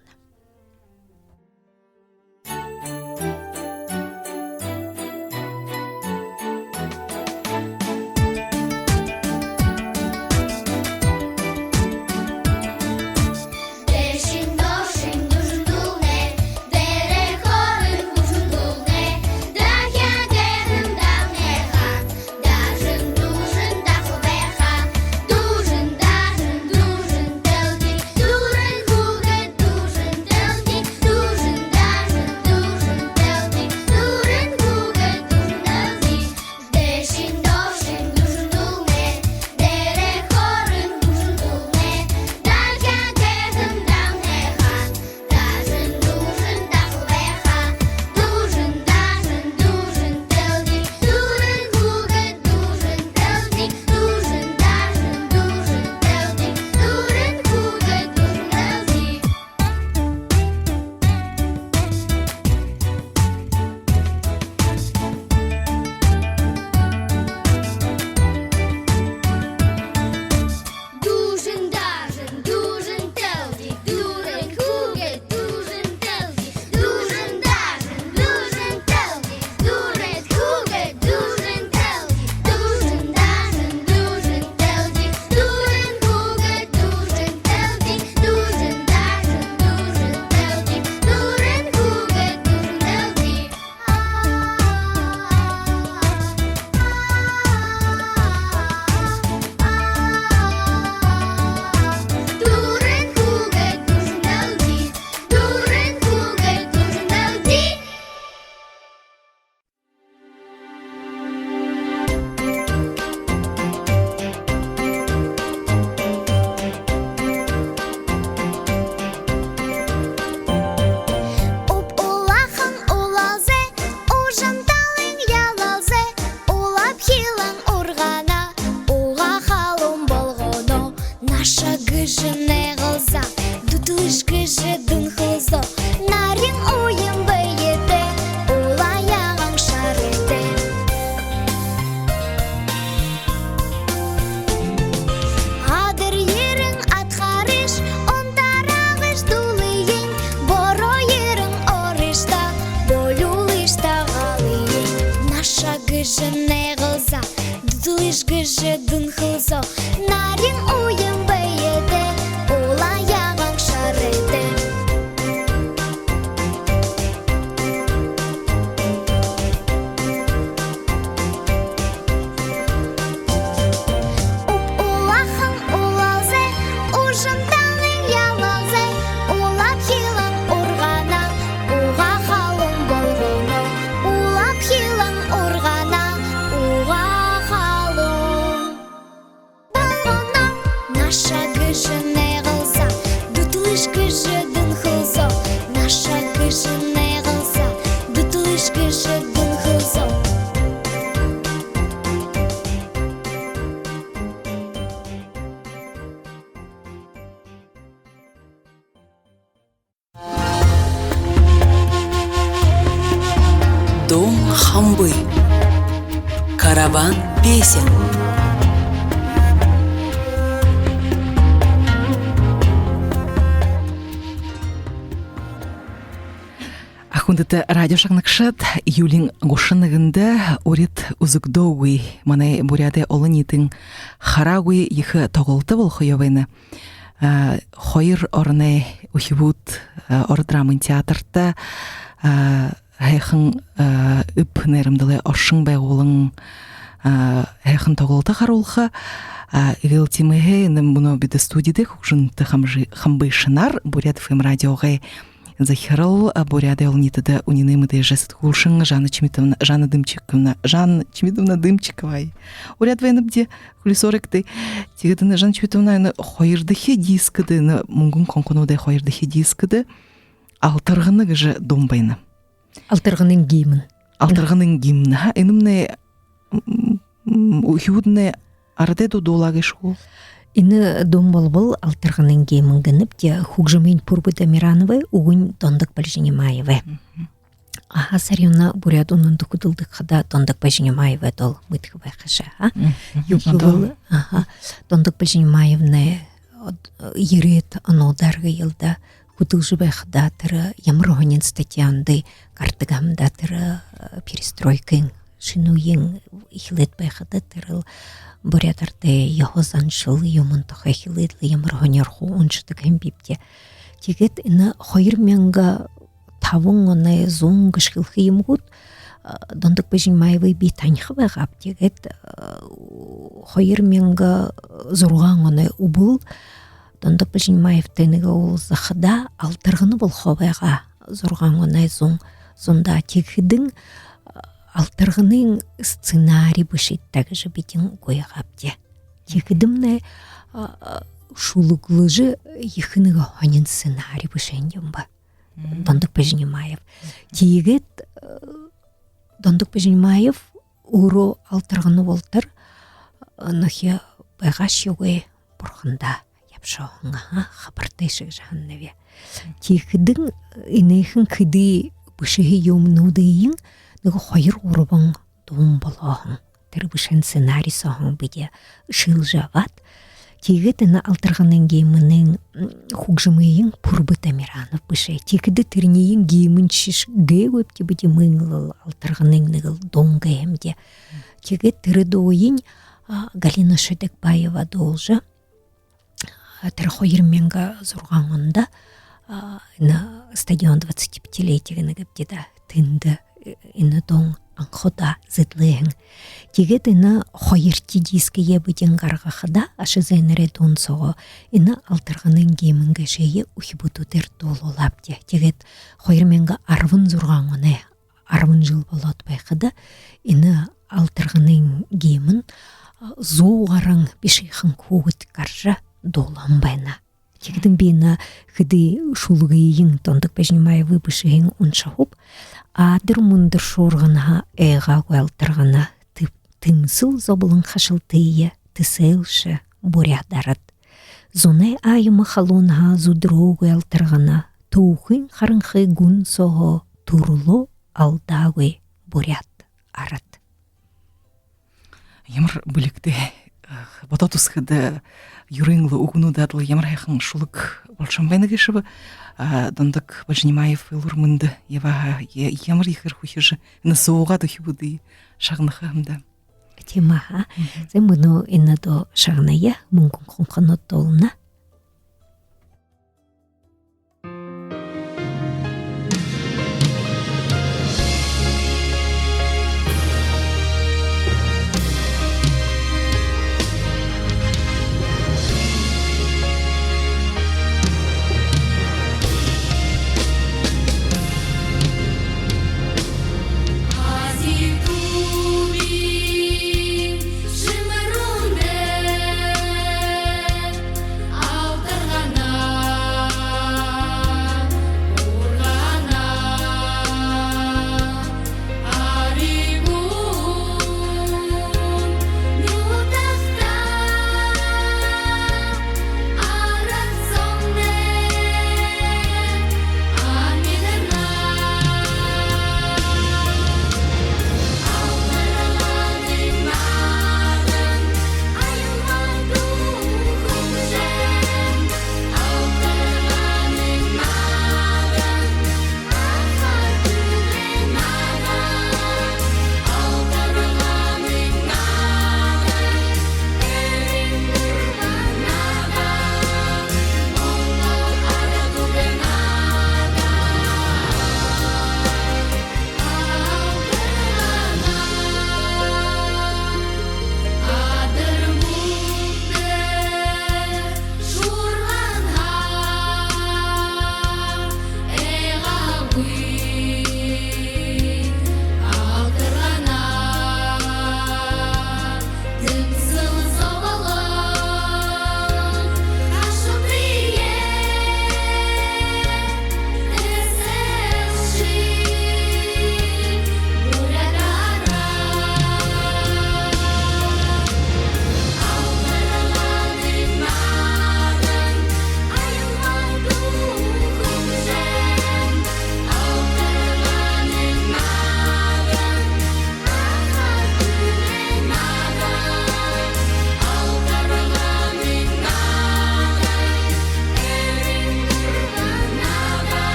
Уп улахан улаалзай, уужам талын ялаалзай, улаабхилан ургана, угаа халуун болгоно. Наша гэжэ нэгэлзээ, дүтэлыш гэжэ дүнхэлзөө, нарин уян бэетэй, улаан ягаан шарайтай. Адар ерэн адхарыш, унтарагыш дулыень, бороо ерэн орыш даа, болюулыш даа галыень. Наша гэжэ нэгэлзээ, дүтэлыш гэжэ дүнхэлзөө, нарин уян бэетэй, улаан ягаан шарайтай. Уп улахан улаалзай, уужам талын ялаалзай, улаабхилан ургана, угаа халуун болгоно, улаабхилан ургана, угаа халуун болгоно. Наша гэжэ нэгэлзээ, дүтэлыш гэжэ дүнхэлзөө, наша гэжэ нэгэлзээ, дүтэлыш гэжэ дүнхэлзөө. Дуун хамбы. Караван песен. Хүндэтэ радио шагнагшад, июлиин гушан нэгэндэ урид үзэгдөөгүй, манай Буряадай олониитын хараагүй ехэ тоглолто болохо ёһотой байна. А, хоёр ороной үхибүүд, а, Ород драмын театрта, а, һайхан, а, эб найрамдалай оршон байгуулан, а, һайхан тоглолто харуулха. А, эгээл тиимэһээ энэ мүнөө бидэ студидэ хүгжэнтэ хамжи-, хамбышанар Буряад ФМ радиогой захирал, а, Буряадай олониитэдэ үнинэй мэдээжэ сэтгүүлшэн Жанна Чимитовна, Жанна Дымчиковна, Жанна Чимитовна Дымчикова. Уряад байнабди, хүлисөөрэгты. Тиигээд энэ Жанна Чимитовна, энэ хоёрдохи дискдэ, энэ «Мүнгэн хонхонуудай» хоёрдохи дискдэ «Алтаргана» гэжэ дуун байна. Алтарганын гимн. Алтарганын гимн, ха? Энэмнай, м, м, үхибүүднай арадай дуу дуулаа гээшэ гү? Энэ дуун болбол Алтарганын гимн гэнэбди, хүгжэмынь Пурба Дамирановай, үгэнь Дондог Бальжинимаевай. Мгм. Аха, сарюуна «Буряад үнэндэ» хүдэлдэг хадаа Дондог Бальжинимаевай дуу мэдэхэ байха шаа, а? Мгм. Юуб гэбэл, аха, Дондог Бальжинимаевнай ерээд онуудаар гээл даа, хүдэлжэ байхадаа тэрэ ямар һонин статьянуудые гаргадаг һэм даа, тэрэ, э, перестройкын, шэнэ үеын эхилээд байхада, тэрэл буряад арадай ёһо заншал юумэн тухай хэлээд лэ, ямар һонирхоо уншадаг һэм бибди. Тиигээд энэ хоёр мянга табан оной зун гэжэ хэлэхэ юм гүт, а, Дондог Бальжинимаевые би таниха байгааб. Тиигээд, а, хоёр мянга зургаан оной үбэл Дондог Бальжинимаевтай нэгэ уулзахада, «Алтаргана» болохо байгаа зургаан оной зун, зундаа. Тиихэдэнь, а, «Алтарганын» сценари бэшыт даа гэжэ бидэ гуйгаабди. Тиихэдэмнай, а, а, шүлэглэжэ, ехэ нэгэ һонин сценари бэшэһэн юм бэ. Мгм. Дондог Бальжинимаев. Тиигээд, э, Дондог Бальжинимаев өөрөө Алтаргана болотор, э, нүхэ байгаашьегүй бурхандаа ябашоо һэн, аха, хабартай шэг гэжэ һананаб. Тиихэдэнь, э, энэхэн хэды бэшэһэн юумэнүүдыень нэгэ хоёр-гурбан дуун болоо һэн. Тэрэ бэшэһэн сценари сооһоо бидэ шэлэжэ абаад. Тиигээд энэ «Алтарганын» гимнын, м, хүгжэмыень Пурба Дамиранов бэшээ. Тиихэдэ тэрэнииень гимншье гээгүйбди бидэ, мүн лэ «Алтарганын» нэгэл дуун гээ һэмди. Тиигээд тэрэ дууень, а, Галина Шодегбаева дуулжа, а, тэрэ хоёр мянга зургаан ондо, а, энэ стадион двадцатипятилетие гэнэ гээбди даа, тэндэ, э, энэ дуун анха удаа зэдэлээ һэн. Тиигээд энэ хоёрдохи дискээ бидэ гаргахада, аша зээнэрэй дуун соогоо энэ «Алтарганын» гимн гээшые үхибүүдээр дуулуулаабди. Тиигээд хоёр мянга арбан зургаан оной арбан жэл болоод байхада, энэ «Алтарганын» гимн, а, зуу гаран бишыхан хүүгэд гаража дуулаһан байна. Тиихэдэнь би энэ хэды шүлэгыень, Дондог Бальжинимаевай бэшэһыень уншахаб. Адир мүндэр шуурганһаа айгаагүй алтаргана, тэмсэл зоболон хашалтые тэсээлшэ буряад арад. Зунай аяма халуунһаа зүдэрөөгүй алтаргана, түүхын харанхы гүн сооһоо түрэлөө алдаагүй буряад арад. Ямар бэлигтэй, э, бодоод үзэхэдэ, э, юрын лэ үгэнүүдынь адли ямар һайхан шүлэг болошоһон байна гээшэб. А, Дондог Бальжинимаев, элүүр мэндэ ябаа һаа, я-, ямар ехээр хүхижэ, энэ суугаад үхибүүдые шагнаха юм даа. Тиимэ, аха. Мгм. Зэ, мүнөө энэ дуу шагная, «Мүнгэн хонхонууд» дуулана.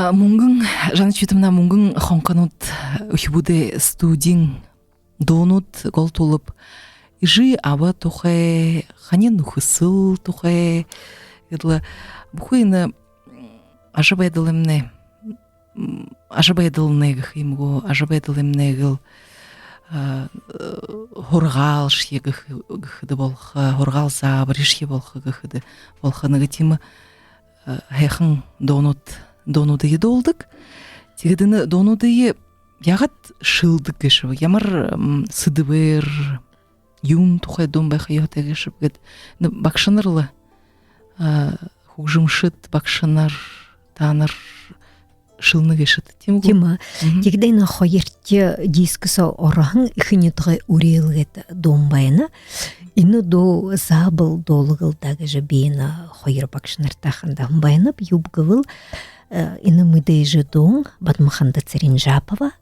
А, мүнгэн, Жанна Чимитовна, мүнгэн хонхонууд үхибүүдэй студиин дуунууд гол тулаб. Эжы аба тухай, хани нүхэсэл тухай. Гэтэл бүхы энэ, м, ажабайдалнай, м, ажабайдалнай гэхэ юм гү, ажабайдалнай гэл, а, э, һургаалшье гэхэ, гэхэдэ болохо, һургаал заабаришье болохо гэхэдэ болохо, нэгэ тиимэ, э, һайхан дуунууд, дуунуудые дуулдаг. Тиигээд энэ дуунуудые яагаад шэлдэг гээшэб? Ямар, м, сэдэбээр, юун тухай дуун байха ёһотой гээшэб гээд, ну, багшанар лэ, а, хүгжэмшэд, багшанар, таанар шэлнэ гээшэт, тиимэ гү? Тиимэ. Мгм. Тиигээд энэ хоёрдохи диск соо ороһон «Эхэ нютагай үреэл» гээд дуун байна. Энэ дуу заабол дуулаг лэ даа гэжэ би энэ хоёр багшанартаяа хандаһан байнаб. Юуб гэбэл, э, энэ мэдээжэ дуун Бадма-Ханда Цыренжапова,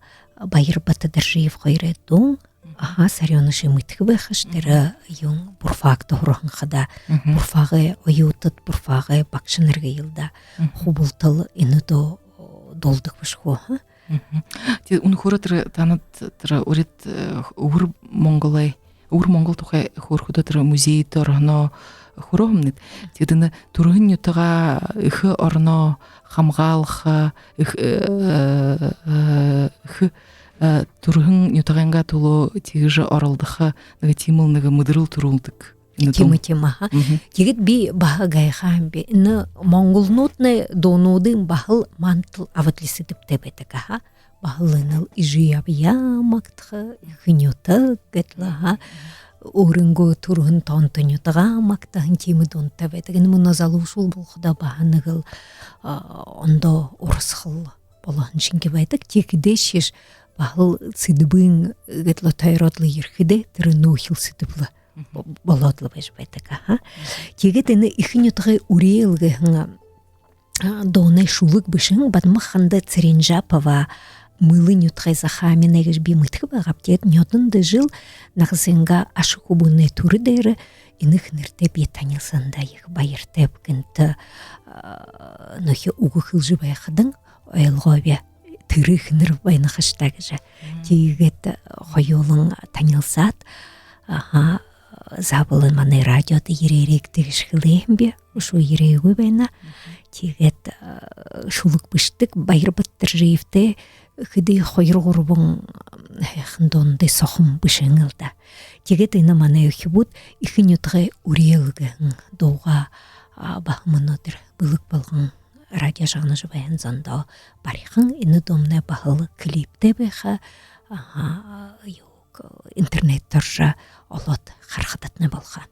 Баяр Батадоржиев хоёрой дуун. Аха, Сарюуна, ши мэдэхэ байхаш, тэрэ юун, бурфагта һураһан хадаа, мгм, бурфагай оюутад, бурфагай багшанар гээл даа. Мгм. Хубилалтал энэ дуу дуулдаг бэшэ гү, ха? Мгм. Тиигээд үнэхөөрөө тэрэ танад тэрэ урид, э, Үбэр Монголой, Үбэр Монгол тухай хөөрэхэдөө, тэрэ музейдэ ороһоноо хүрөө һэмнэт. Тиигээд энэ түрэһэн нютагаа, эхэ ороноо хамгаалха, эх-, э, э, эхэ, э, түрэһэн нютагайнгаа түлөө тиигэжэ оролдохо нэгэ тиимэл нэгэ мэдэрэл түрүүлдэг. Энэ дуун. Тиимэ, тиимэ, аха. Мгм. Тиигээд би баһа гайхаа һэм би. Энэ монголнууднай дуунуудынь баһал мандал абадлисы дэбтэй байдаг, аха. Баһал энэл эжы абаяа магтаха, эхэ нютаг гээд лэ, аха. Өөрынгөө түрэһэн тоонто нютагаа магтаһан тиимэ дуунтай байдаг. Энэ мүнөө залуушуул болоходоо баһа нэгэл, а, ондоо урасхал болоһон шэнги байдаг. Тиихэдээшье баһал сэдэбынь гээд лэ тойроод лэ ерэхэдээ, тэрэ нөөхил сэдэб лэ, мгм, бо-, болоод лэ байжа байдаг, аха. Тиигээд энэ «Эхэ нютагай үреэл» гэһэн, а, дуунай шүлэг бэшэһэн Бадма-Ханда Цыренжапова, Мэлэ нютагай Захааминай гэжэ би мэдэхэ байгааб. Тиигээд нёдондо жэл Нагасынгаа аша хүбүүнэй түрэ дээрэ энэ эхэнэртэй би танилсаһандаа ехэ баяртайб гэнтэ, а, нүхэ үгэ хэлэжэ байхадань ойлгооб, тэрэ эхэнэр байна хаш даа гэжэ. Мм. Тиигээд, э, хоюулан танилсаад, аха, заабол энэ манай радиодо ерээрэй гэжэ хэлээ һэм би. Үшөө ерээгүй байна. Мгм. Тиигээд, э, шүлэг бэшэдэг Баяр Батадоржиевтэй хэды хоёр-гурбан, м, һайхан дуунуудые сохон бэшэһэн лэ даа. Тиигээд энэ манай үхибүүд «Эхэ нютагай үреэл» гэһэн дуугаа, а, баһа мүнөөдэр бэлэг болгон радио шагнажа байһан зондоо барихан. Энэ дуумнай баһал клиптэй байха. Аха, юуг, интернет доро орожо олоод харахадатнай болохо.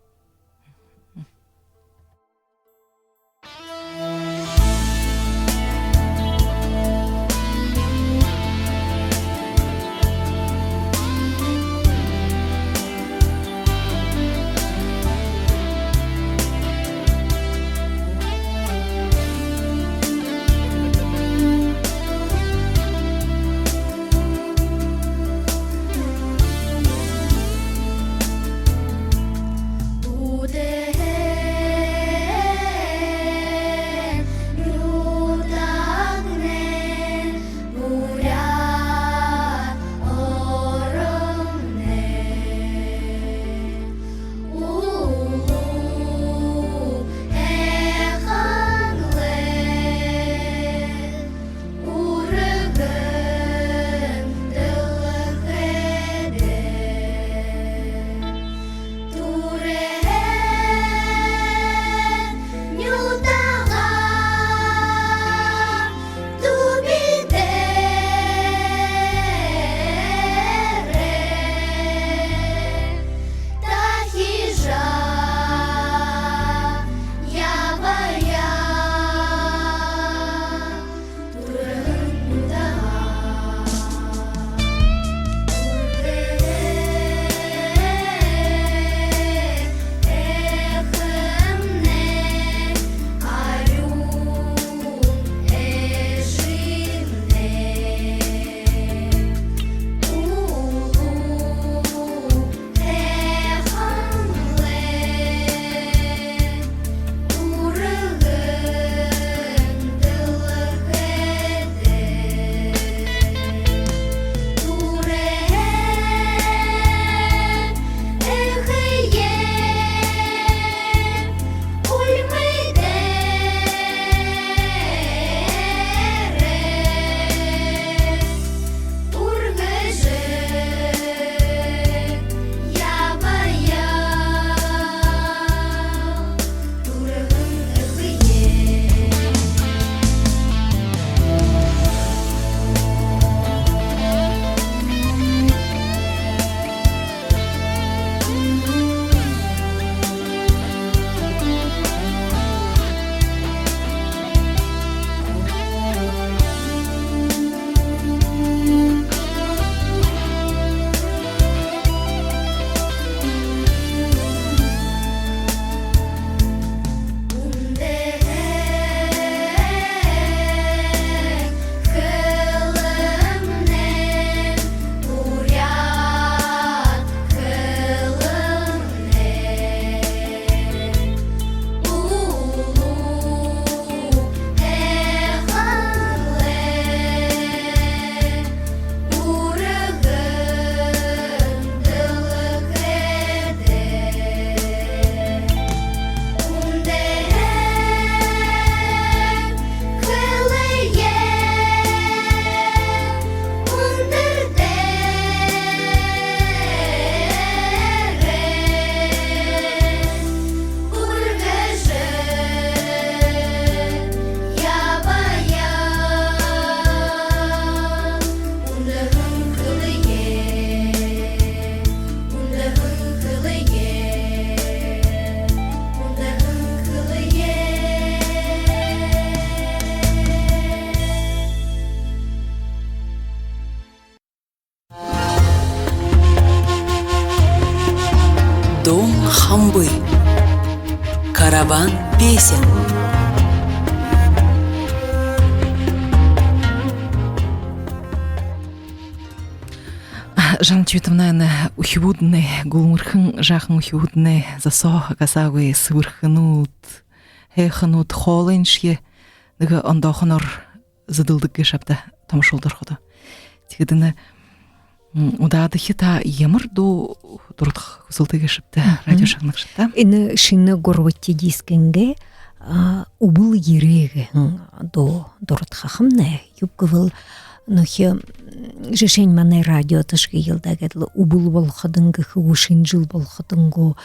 Дун хамби. Караван песен. Жанна Чимитовна, энэ үхибүүднай, гүлмэрхэн жаахан үхибүүднай, засоо газаагүй сэбэрхэнүүд, һайханууд, хоолойншье нэгэ ондоохоноор зэдэлдэг гээшэ ааб даа, томошуулда орходо. Тиигээд энэ, м, удаадахи та ямар дуу дурадха хүсэлтэй гээшэбта, радио шагнагшадта? Энэ шэнэ гурбадахи дискынгээ, а, «Үбэл ерээ» гэһэн дуу дурадхахамни. Юуб гэбэл, нүхэ, м, жэшээнь, манай радиодошье гээл даа, гээд лэ үбэл болоходонь гэхэ гү, шэнэ жэл болоходонь гү,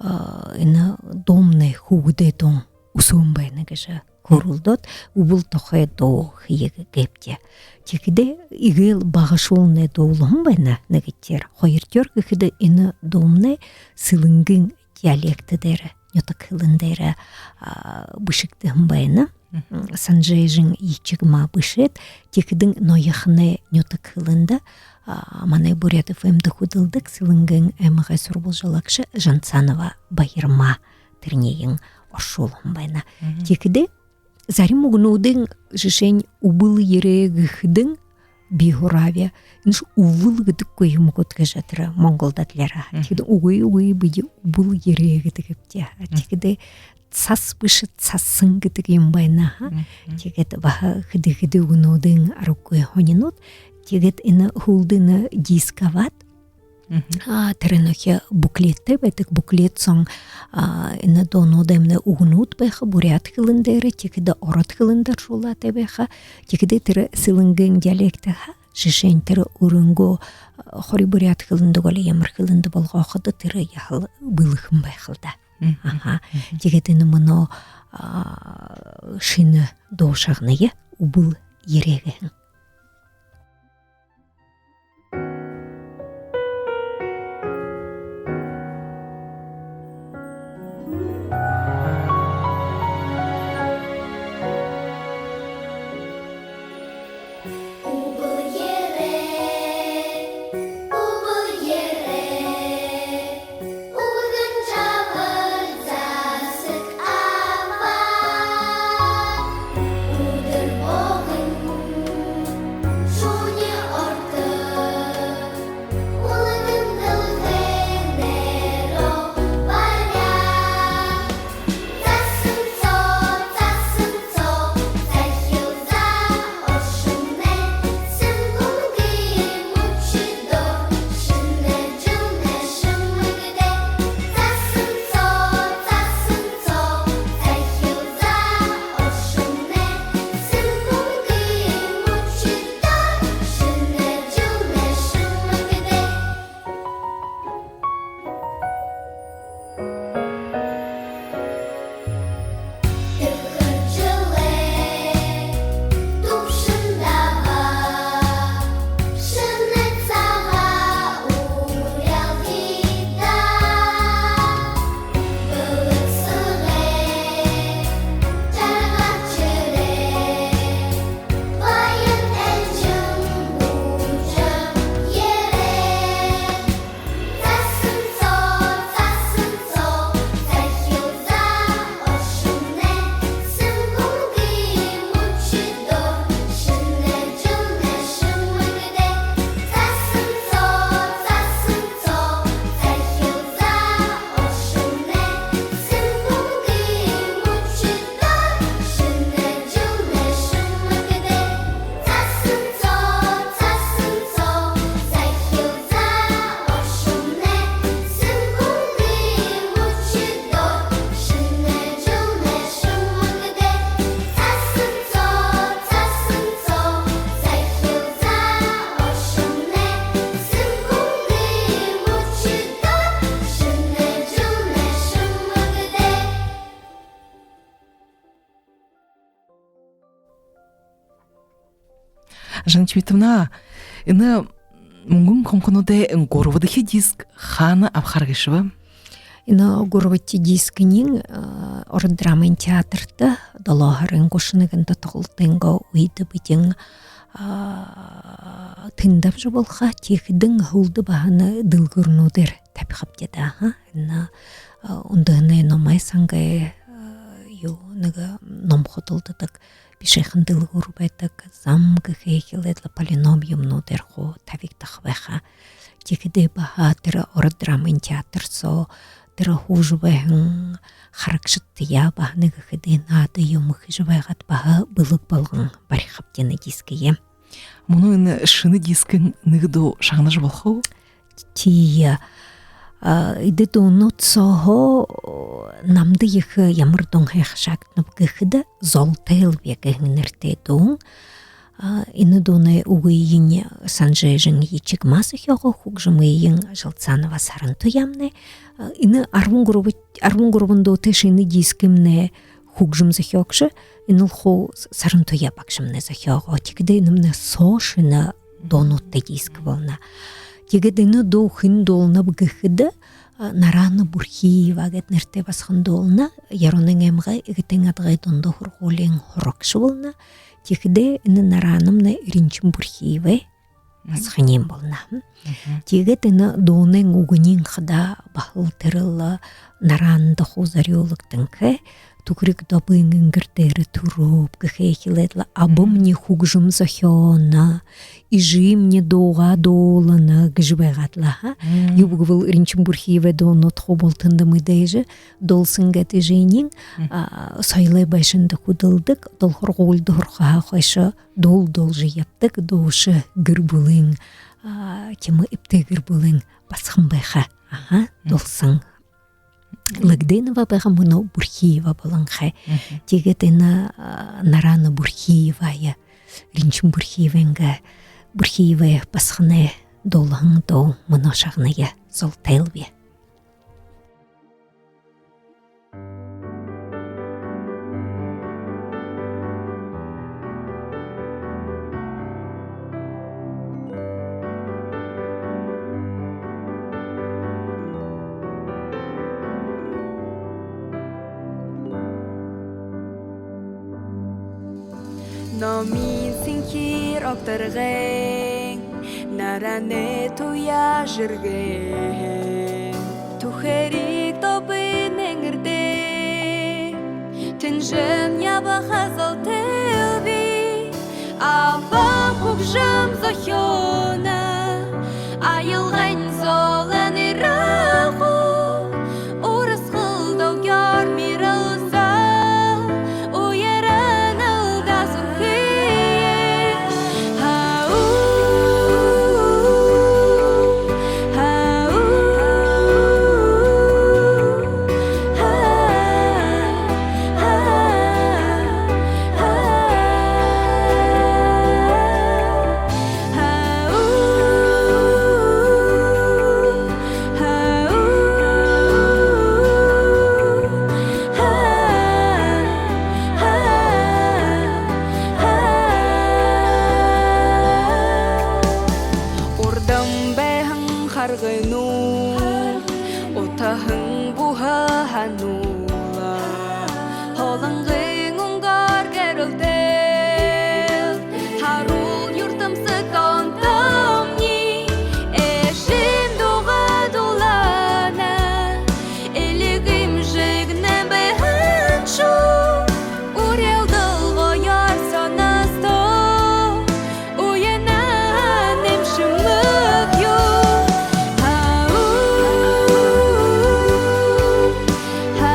а, энэ дуумнай хүүгэдэй дуун үсөөн байна гэжэ хөөрэлдөөд, үбэл тухай дуу хэе гээбди. Тиихэдээ эгээл багашуулнай дуулаһан байна, нэгэдэхеэр. Хоёрдохёор гэхэдэ, энэ дуумнай Сэлэнгын диалект дээрэ, нютаг хэлэн дээрэ, а, бэшэгдэһэн байна. Мгм. Санжээжэн Ичигма бэшээд, тиихэдэнь ноёхоной нютаг хэлэндэ, а, манай Буряад ФМ-дэ хүдэлдэг Сэлэнгын аймагай сурбалжалагша Жанцанова Баярма тэрэниие оршуулһан байна. Мгм. Тиихэдээ зарим үгэнүүдынь, жэшээнь, «Үбэл ерээ» гэхэдэнь, би һурааб, энэш үбэл гэдэггүй юм гүт гэжэ, тэрэ монгол дадалаараа. Мгм. Тиихэдэ үгы, үгы, бидэ үбэл ерээ гэдэг гээбди. Мгм. Тиихэдэ сас бэшэ, сасан гэдэг юм байна, ха. Мгм. Тиигээд баһа хэды-хэды үгэнүүдынь аргагүй һонинууд. Тиигээд энэ һүүлдэ энэ диск абаад, Мгм. А, тэрэ нүхэ буклеттэй байдаг. Буклет соонь, а, энэ дуунуудаймнай үгэнүүд байха буряад хэлэн дээрэ, тиихэдэ ород хэлэн дээрэ оршуулаатай байха. Тиихэдэ тэрэ Сэлэнгын диалект ха, жэшээнь, тэрэ өөрынгөө, а, хори буряад хэлэндэ гү, али ямар хэлэндэ болгоходо, тэрэ яһала бэлэхэн байха л даа. Мгм. Аха. Мгм. Тиигээд энэ мүнөө, а, шэнэ дуу шагная, «Үбэл ерээ» гэһэн. Жанна Чимитовна, энэ «Мүнгэн хонхонуудай» гурбадахи диск хаана абахаар гээшэб? Энэ гурбадахи дискынь, э, Ород драмын театрта долоо һарын гушан нэгэнтэ тоглолтынгоо үедэ бидэн, А, тэндэ абажа болохо, тиихэдэнь һүүлдэ баһа энэ дэлгүүрнүүдээр табихабди даа, ха. Энэ, а, үндэһэнэй номой сангай, а, юу, нэгэ ном худалдадаг, бишыхан дэлгүүр байдаг, зам гэхэ, эхилээд лэ полиномиумнуудаар хуу табигдаха байха. Тиихэдээ баһа тэрэ Ород драмын театр соо тэрэ һуужа байһан харагшадтаяа баһа нэгэ хэды наада юумэ хэжэ байгаад, баһа бэлэг болгон барихабди энэ дискые. Мүнөө энэ шэнэ дискын нэгэ дуу шагнажа болохо гү? Тиие. А, эдэ дуунууд сооһоо намда ехэ ямар дуун һайхан шагнаб гэхэдэ, «Золтой элбээ» гэһэн нэрэтэй дуун. А, энэ дуунай үгыень Санжижин Ечигма зохёогоо, хүгжэмыень Жалцанова Сарантуямнай. А, энэ арбан гурба, арбан гурбан дуутай шэнэ дискымнай хүгжэм зохёогшо энэл хуу Сарантуя багшамнай зохёогоо. Тиихэдээ энэмнай соо шэнэ дуунуудтай диск болоно. Тиигээд энэ дуу хэн дуулнаб гэхэдэ, а, Нарана Бурхиева гээд нэрэтэй басаган дуулна. Яруунын аймагай Эгэтын-Адагай дунда һургуулиин һурагша болоно. Тиихэдээ энэ Наранамнай Ринчин Бурхиевай басаганиинь болоно. Тиигээд энэ дуунай үгэнь хадаа баһал тэрэл Наранада хуу зорюулагданхай: «Түхэриг Добын энгэр дээрэ түрөөб» гэхэ, эхилээд лэ: «Абамни хүгжэм зохёоно, эжымни дуугаа дуулана» гэжэ байгаад лэ, ха. Юуб гэбэл Ринчин Бурхиевай дуунууд хуу бултанда мэдээжэ. Дуулсан гээд эжынь, а, соёлой байшанда хүдэлдэг, дол һургуулида һурахаһаа хойшо дуул дуулжа ябадаг, дуушан гэр бүлын, а, тиимэ эбтэй гэр бүлын басаган байха. Аха, дуулсан. Лыгденова байгаа, мүнөө Бурхиева болонхой. Тиигээд энэ, а, Нарана Бурхиевая, Ринчин Бурхиевэнгээ, Бурхиевай басаганай дуулаһан дуу мүнөө шагная, «Золтой элбээ». Номин сэнхир огторгойн, Наранай туяа жэргэн, Түхэриг Добын энгэр дээрэ тэнжэн ябаха золтой элбээ. Абам хүгжэм зохёоно, аялгын золой нэрэ хуу, урасхал долгёор мэрэлзээ, уяран алдаа сүрхые. Ха-у, ха-у, ха-у, ха-у, ха-у. Урдам байһан харгынууд, утаһан буһа һануулаа. Холонгын үнгөөр гэрэлтээл, харуул юртэмсэ онтомни, эжым дуугаа дуулана. Элигым жэгнэн байһан шуу, уряалдал гоёор соносто, уянаа нэм шэмэг юу. Ха-у, ха-у,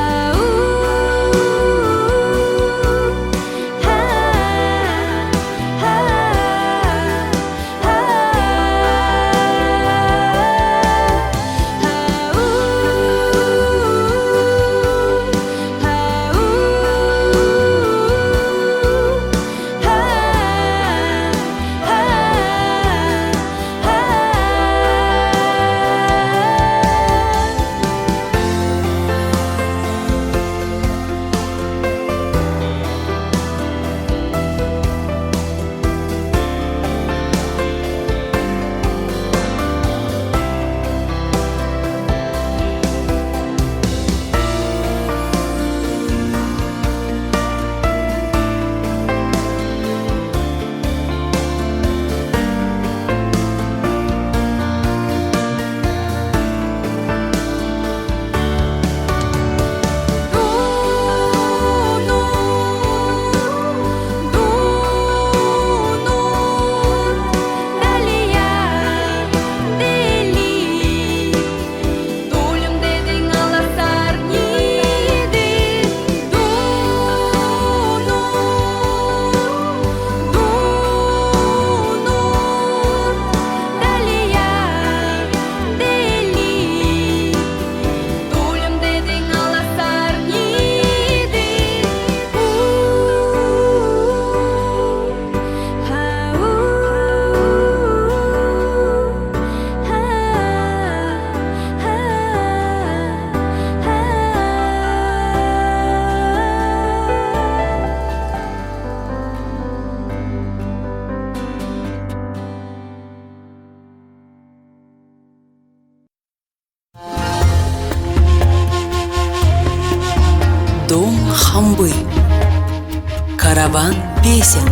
Ван песен.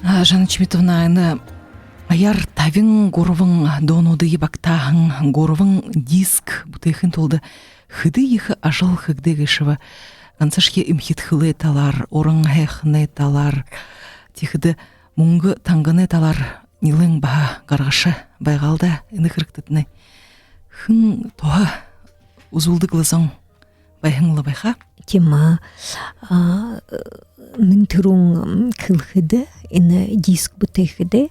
А, Жанна Чимитовна, энэ аяар табин гурбан дуунуудые багтааһан гурбан диск бүтээхын тулада хэды ехэ ажал хэгдээ гээшэб? Гансашье эмхидхэлэй талаар, уран һайханай талаар, тиихэдэ мүнгэ танганай талаар нилээн баһа гаргаша байгаал даа энэ хэрэгтэтнай. Хэн туһа үзүүлдэг лэ зон байһан лэ байха? Тиимэ. А, минии түрүүн хэлэхэдэ, энэ диск бүтээхэдэ,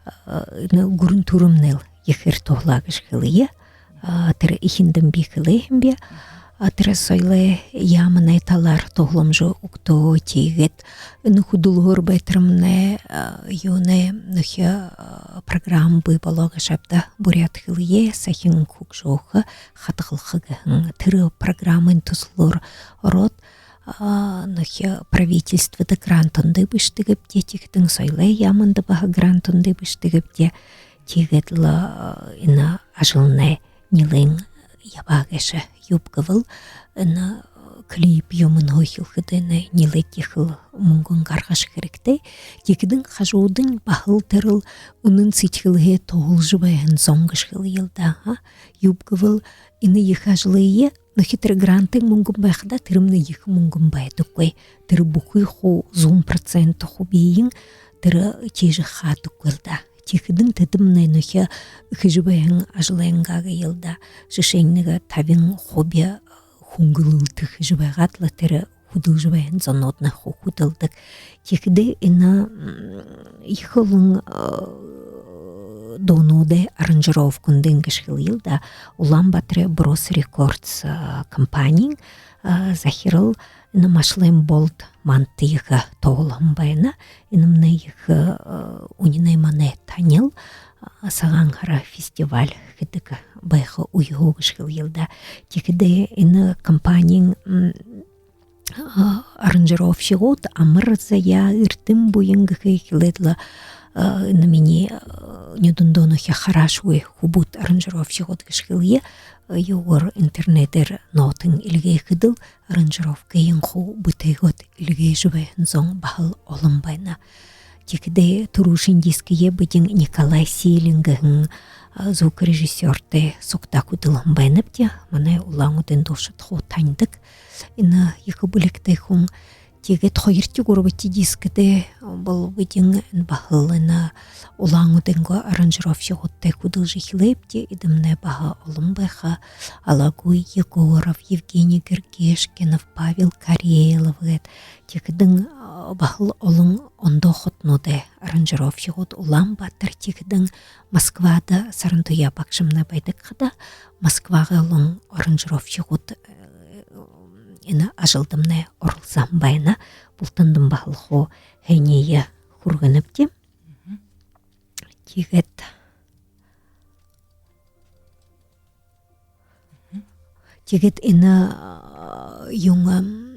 а, энэ гүрэн түрэмнай ехээр туһалаа гэжэ хэлэе. А, тэрэ эхиндэнь би хэлээ һэм би. А, тэрэ соёлой яаманай талаар туһаламжа үгтөө, тиигээд энэ хүдэлһөөр байтармнай, а, юунэй нүхэ, а, программа бии болоо гээшэ ааб даа, буряад хэлэеэ сахин хүгжөөхэ, хадагалха гэһэн. Тэрэ программын түсэлөөр ороод, а, нүхэ правительствада грантнуудые бэшэдэг гээбди, тиихэдэнь соёлой яаманда баһа грантнуудые бэшэдэг гээбди. Тиигээд лэ, а, энэ ажалнай нилээн ябаа гээшэ. Юуб гэбэл, энэ клип юумэнһөө эхилхэдэ, энэ нилээд ехэл мүнгэн гаргаха хэрэгтэй. Тиихэдэнь хажуудань баһал тэрэл үнэн сэдьхэлһээ туһалжа байһан зон гэжэ хэлэел даа, а. Юуб гэбэл, энэ ехэ ажалые, нүхэ, тэрэ грантын мүнгэн байха даа, тэрэмнай ехэ мүнгэн байдаггүй. Тэрэ бүхы хуу зуун процент хубиин тэрэ тиижэ хаадаггүй лэ даа. Тиихэдэнь тэдэмнай нүхэ хэжэ байһан ажалайнгаа гээл даа. Жэшээнь, нэгэ табин хуби хүнгэлэлтэ хэжэ байгаад лэ, тэрэ хүдэлжэ байһан зонууднай хуу хүдэлдэг. Тиихэдээ энэ, м, ехэ олон, э, дуунуудай аранжировкануудынь гэжэ хэлэел даа. Улаан-Баатарай Брос Рекордс, э, компаниин, э, захирал энэ Машалайн Болд манда ехэ туһалһан байна. Энэмнай ехэ, э, үнинэй манай танил, э, Сагаан һара фестиваль хэдэг байха үеһөө гэжэ хэлэел даа. Тиихэдээ энэ компаниин, м, а, аранжировщигууд амар заяа, эрдэм буян гэхэ эхилээд лэ, а, энэ минии, а, нюдэн дуунуудые хараашьегүй хүбүүд аранжировщигууд гэжэ хэлэе, а, юугээр, интернедээр нотын эльгээхэдэл, аранжировкыень хуу бүтээгээд эльгээжэ байһан зон баһал олон байна. Тиихэдээ түрүүшын дискые бидэн Николай Силин гэһэн, а, звукорежиссёртой сугтаа хүдэлһэн байнабди. Манай Улаан-Үдын дуушад хуу танидаг энэ ехэ бэлигтэй хүн. Тиигээд хоёрдохи, гурбадахи дискдээ бол бидэн баһал энэ Улаан-Үдынгөө аранжировщигуудтай хүдэлжэ эхилээбди. Эдэмнай баһа олон байха: Алагуй Егоров, Евгений Гергешкинов, Павел Карелов гээд. Тиихэдэнь, а, баһал олон ондоо хотонуудай аранжировщигууд, Улаан-Баатар, тиихэдэнь Москвада Сарантуяа багшамнай байдаг хадаа, Москвагай олон аранжировщигууд, э, энэ ажалдамнай оролсоһон байна. Бултандань баһал хуу һайниие хүргэнэбди. Тиигээд, тиигээд энэ, а, юун, ам,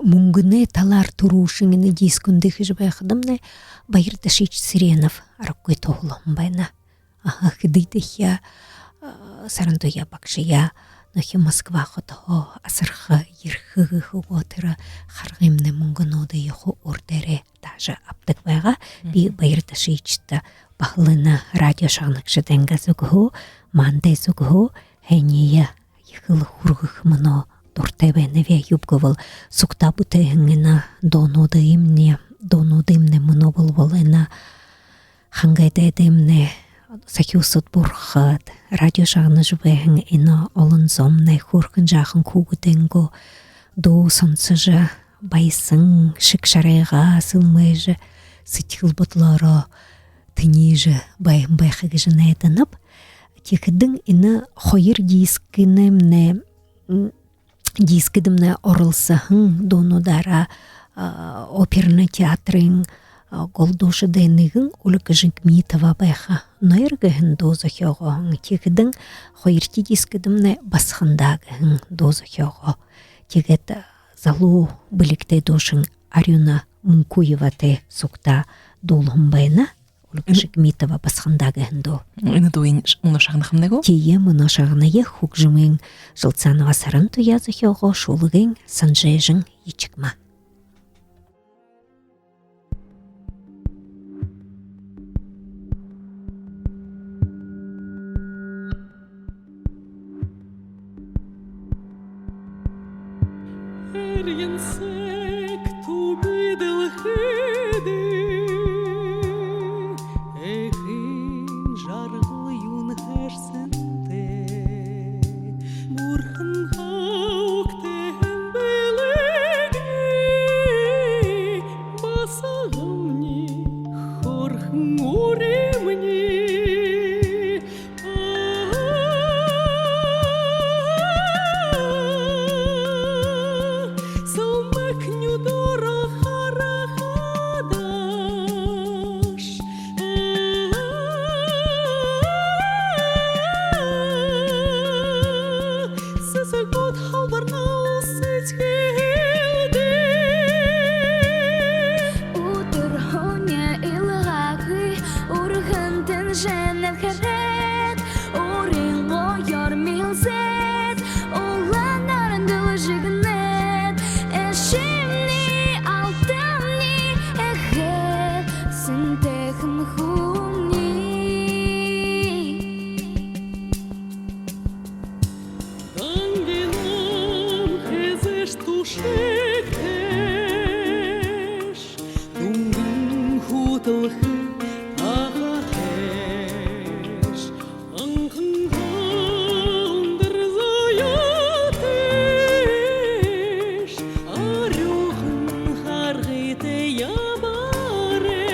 мүнгэнэй талаар түрүүшын энэ дискнүүдые хэжэ байхадамнай Баир Дашиевич Цыренов аргагүй туһалһан байна. Аха, хэдыдэхи, а, Сарантуяа багшаяа нүхэ Москва хотоһоо асарха, ерэхэ гэхэ гү, тэрэ харгымнай мүнгэнүүдые хуу өөр дээрээ даажа абадаг байгаа. Би Баир Дашиевичта баһал энэ радио шагнагшадайнгаа зүгһөө, манда зүгһөө һайниие ехэл хүргэхэ мүнөө дуратай байнаб. Юуб гэбэл, сугтаа бүтээһэн энэ дуунуудыемнай, дуунуудыемнай мүнөө болбол энэ Хангай дайдамнай сахюусад, бурхад, радио шагнажа байһан энэ олон зомнай, хөөрхэн жаахан хүүгэдэйнгээ дуу соносожо, баясан, шэг шарайгаа сэлмээжэ, сэдьхэл бодолоороо тэнижэ байһан байха гэжэ найданаб. Тиихэдэнь энэ хоёр дискнэймнай, м, дискдэмнай оролсоһон дуунуудаараа, а, оперно театрай, а, гол дуушадай нэгэн Ольга Жигмитова байха. «Нойр» гэһэн дуу зохёогооһон. Тиихэдэнь хоёрдохи дискдэмнай «Басагандаа» гэһэн дуу зохёогоо. Тиигээд, а, залуу бэлигтэй дуушан Арюна Мункуеватай сугтаа дуулаһан байна. Шигмитова басагандаа гэһэн дуу. Энэ дууень ш-, мүнөө шагнахамнай гү? Тиигээ, мүнөө шагная. Хүгжэмынь Жалцанова Сарантуяа зохёогоо, шүлэгынь Санжайжан Ичигма. Эрьен сэг түби дэлхэйдэ эхын жаргал юун хэрсэнтэй. Бурхан хогтойхон бэлэгни, басагамни, хөөрхэн үримни. Сэлмэг нюдөөрөө харахадаш, сэсэгүүд халбарнал сэдьхэлдээ. Үдэр һүни илгаагүй, үргэн тэнжэнэл хэрээд, үрын гоёор мэлзээд, улаанаар дэлжэгнээд, эжымни, алтамни, эгээл сэнтэйхэн хүмни. Дангинам хэзээш түшэгтэйш, дүнгэн хүтэлхэ тахатэйш, анхан хүндэр заяатэйш, арюухан харгытай ябаарай.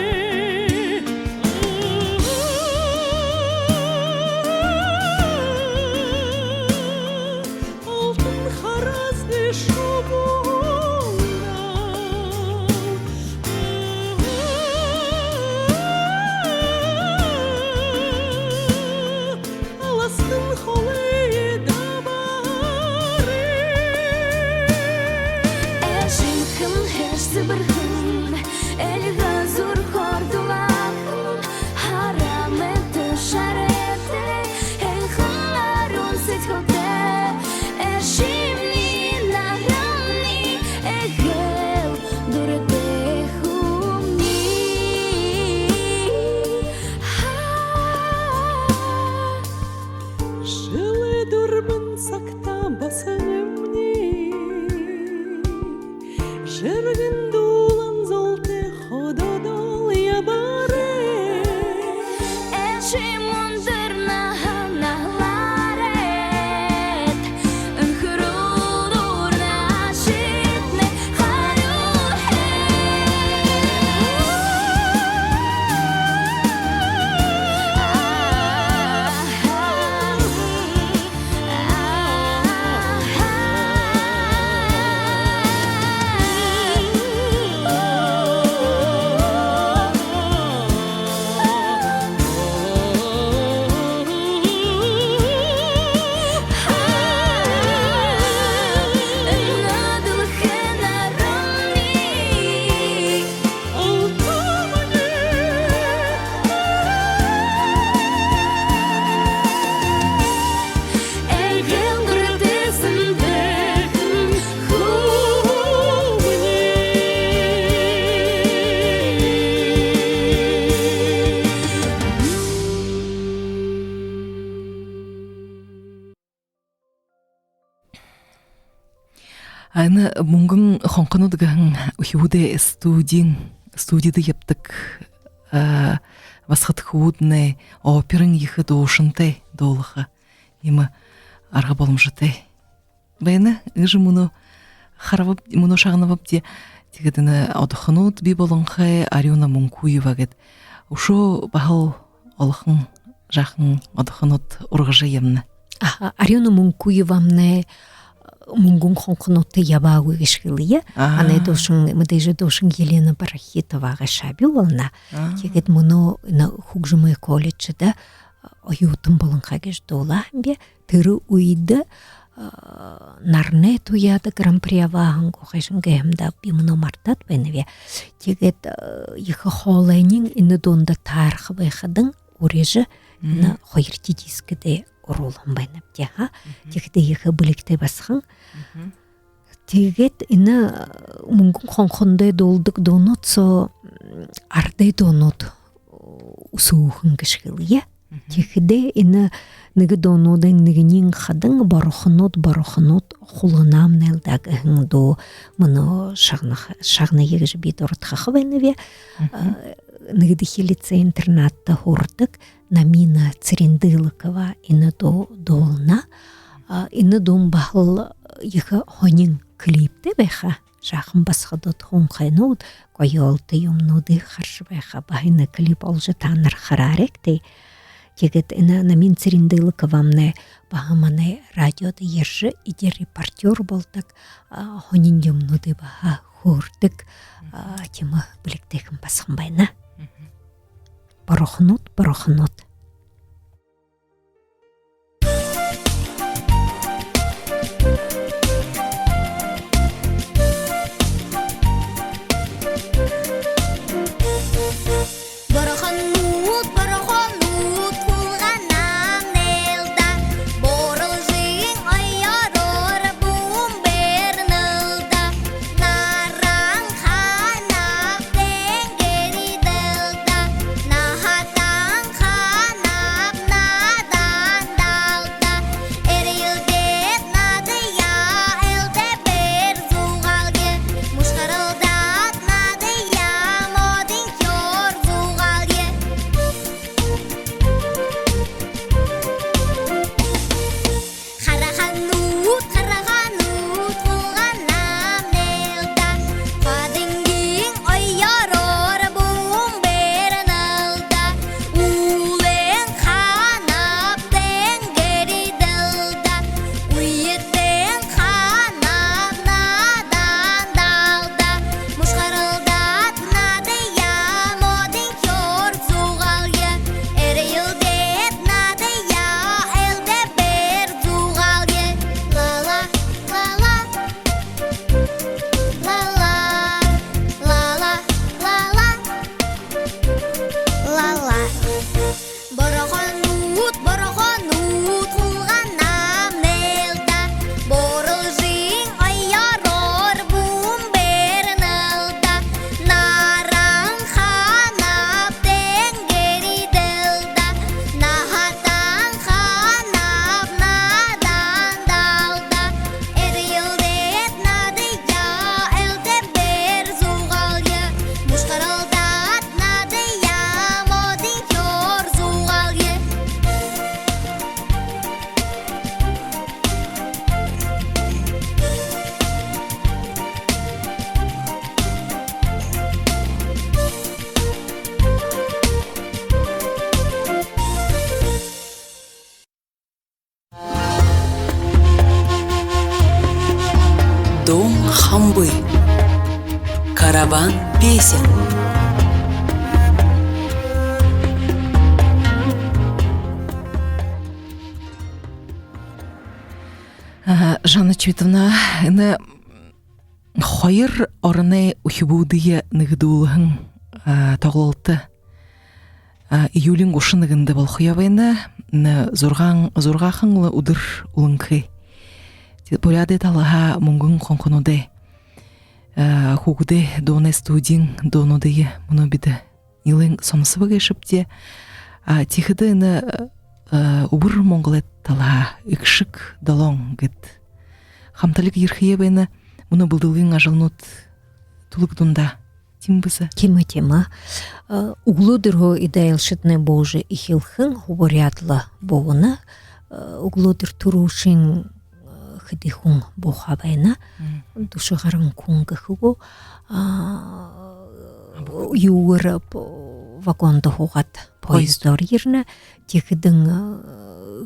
Алтан хараасай шубуунал аласхан холые дабаарай. Эжымни хэшэ сэбэрхэн, эльгэ зүрхөөр дулаахан, харамай тушаартай, һайхан арюун сэдьхэлтэй, эжымни, нарамни, эгээл дуратай хүмни. Жэлэй дүрбэн сагта басагамни жэргэн дуулан золтой хододол ябаарай. Эжымни үндэр наһанаа һалаарайт, үнхэрүүл дүүрэн ашитнай харюу хээ. А энэ «Мүнгэн хонхонууд» гэһэн үхибүүдэй студиин, студидэ ябадаг, а, басагад хүбүүднай оперын ехэ дуушантай дуулаха иимэ арга боломжотой байна. Иигэжэ мүнөө харабаб-, мүнөө шагнабабди. Тиигээд энэ одохонууд бии болонхой, Арюна Мункуева гээд. Үшөө баһал олохон жаахан одохонууд ургажа ябана. Аха, Арюна Мункуевамнай «Мүнгэн хонхонуудта» ябаагүй гэжэ хэлэе. Аа. Манай дуушан, мэдээжэ дуушан Елена Барахитова гээшэ бии болоно. Аа. Тиигээд мүнөө энэ хүгжэмэй колледждэ «Оюутан болонхой» гэжэ дуулаа һэм би. Тэрэ үедэ а, наранай туяада гран-при абаа һэн гү, хайшан гээ һэм даа, би мүнөө мартаад байнаб. Тиигээд, а, ехэ хоолойнь энэ дуунда таараха байхадань уряжа, энэ Мгм. хоёрдохи дискдээ оруулһан байнабди, ха. Мгм. Тиихэдээ ехэ бэлигтэй басаган. Мгм. Тиигээд энэ, а, «Мүнгэн хонходой» дуулдаг дуунууд соо, м, арадай дуунууд үсөөхэн гэжэ хэлэе. Мгм. Тиихэдээ энэ нэгэ дуунуудайнь нэгэниинь хадань «Борохонууд, борохонууд, хулганаамнай л даа» гэһэн дуу мүнөө шагнаха, шагная гэжэ би дурадхаха байнаб. Мгм. А, нэгэдэхи лицей-интернатта һурадаг Намина Цырендылыкова энэ дуу дуулна. А, энэ дуун баһал ехэ һонин клиптэй байха. Жаахан басагадууд хонхойнууд гоёолто юумэнүүдые харжа байха. Баһа энэ клип оложо таанар хараарайгты. Тиигээд энэ Намина Цырендылыковамнай баһа манай радиодо ержэ, эдир репортёр болодог, а, һонин юумэнүүдые баһа хөөрэдэг, а, тиимэ бэлигтэйхэн басаган байна. Мгм. «Борохонууд, борохонууд». Борохонууд, борохонууд, хулганаамнай л даа, бууралжа оёороор бүмбэрнэ л даа. Наран хаанаб, тэнгэри дэлдэ, наһатан хаанаб, наадандалда. Эрьелдээд наадая, элдэбээр зугаалая, мушхаралдаад наадая, модон ёор зугаалая. Хараханууд, хараханууд, хулганаамнай л даа, хадангин оёороор бүмбэрнэ л даа. Үүлэн хаанаб, тэнгэри дэлдэ, уйтан хаанаб, наадандалда. Мушхаралдаад наадая, модон ёор зугаалая, эрьелдээд наадая, элдэбээр зугаалая. Ла-ла, ла-ла, ла-ла, ла-ла, ла-ла, ла-ла. Борохонууд, борохонууд, хулганаамнай л даа, бууралжа оёороор бүмбэрнэ л даа. Наран хаанаб, тэнгэри дэлдэ, наһатан хаанаб, наадандалда. Эрьелдээд наадая, элдэбээр зугаалая, мушхаралдаад наадая, модон ёор зугаалая. Дун хамба. Караван песен. Аха, Жанна Чимитовна, энэ хоёр ороной үхибүүдые нэгэдүүлһэн, а, тоглолто, а, июлиин гушан нэгэндэ болохоёо байна. Энэ зургаан, зургаахан лэ үдэр үлэнхэй. Тиигээд Буряадай талаһаа «Мүнгэн хонхонуудай», а, хүүгэдэй дуунай студиин дуунуудые мүнөө бидэ нилээн сонособо гээшэбди. А, тиихэдэ энэ, а, Үбэр Монголой талаһаа «Эгшэг долоон» гээд хамталиг ерэхэеэ байна. Мүнөө бэлдэлгын ажалнууд түлэг дундаа. Тиимэ бэзэ? Тиимэ, тиимэ. А, үглөөдэрһөө эдэ айлшаднай буужа эхилһэн, хуу буряадла бууна. А, үглөөдэр түрүүшын хэды хүн бууха байна. Мгм. Дүшэ гаран хүн гэхэ гү. А, юугээр, п-, вагондо һуугаад, поездоор ерэнэ. Тиихэдэнь, а,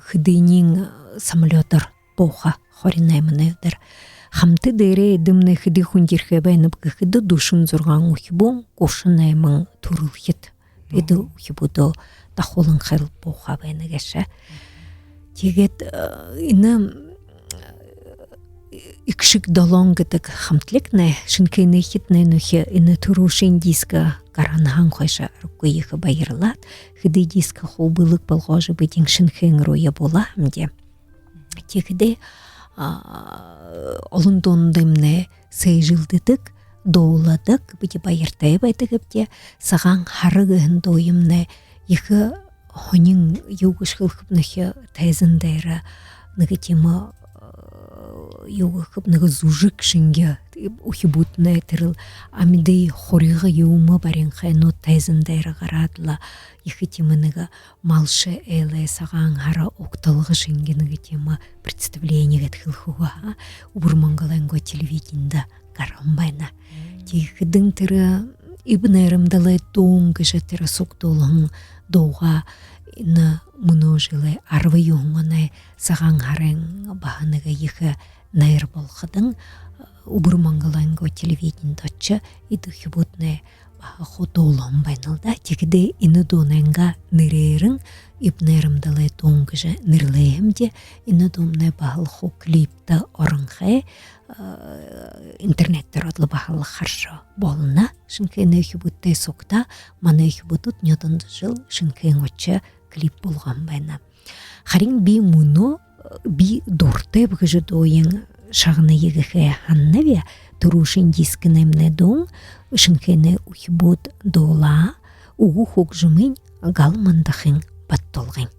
хэдынь самолёдоор бууха, хорин найманай үдэр. Хамта дээрээ эдэмнай хэды хүн ерэхэ байнаб гэхэдэ, дүшэн зургаан үхибүүн, гушан найман түрэлхид. Эдэ үхибүүдээ дахууланхай бууха байна гээшэ. Тиигээд, э, энэ, «Эгшэг долоон» гэдэг хамтлагнай Шэнэхээнэйхид, нэ нүхэ, энэ түрүүшын диск гараһанһаа хойшо аргагүй ехэ баярлаад, хэды диск хуу бэлэг болгожо, бидэн Шэнэхээн руу ябуулаа һэмди. Тиихэдээ, а, олон дуунуудымнай сээжэлдэдэг, дууладаг, бидэ баяртай байдагбди. «Сагаан һара» гэһэн дууемнай ехэ һонин, юу гэжэ хэлэхэб, нүхэ, тайзан дээрэ нэгэ тиимэ, э, юу гэхэб, нэгэ зүжэг шэнги, үхибүүднай тэрэл амиды хурьга юумэ барин хойнууд тайзан дээрэ гараад лэ, ехэ тиимэ нэгэ малшан айлай, сагаан һара угталга шэнги нэгэ тиимэ представлени гээд хэлэхэ гү, а, Үбэр Монголойнгоо телевиденидэ гараһан байна. Тиихэдэнь тэрэ «Эб найрамдалай дуун» гэжэ тэрэ суг дуулаһан дуугаа энэ мүнөө жэлэй арбан юһэн оной Сагаан һарын баһа нэгэ ехэ найр болоходонь, Үбэр Монголойнгоо телевиденидэ ошожо, эдэ үхибүүднай баһа хуу дуулаһан байнал даа. Тиихэдээ энэ дуунайнгаа нэрээрэнь «Эб найрамдалай дуун» гэжэ нэрлээ һэмди. Энэ дуумнай баһал хуу клиптэ оронхой, э, интернет дээрэ одло баһал харжа болоно. Шэнэхээнэй үхибүүдтэй сугтаа, манай үхибүүдүүд нёдондо жэл Шэнэхээн ошожо клип болгоһон байна. Харин би мүнөө, э, «Би дуртайб» гэжэ дууень шагная гэхэ һананаб. Түрүүшын дискнэймнай дуун, Шэнэхээнэй үхибүүд дуулаа, үгэ хүгжэмынь Гал Мандахын, Баттулгын.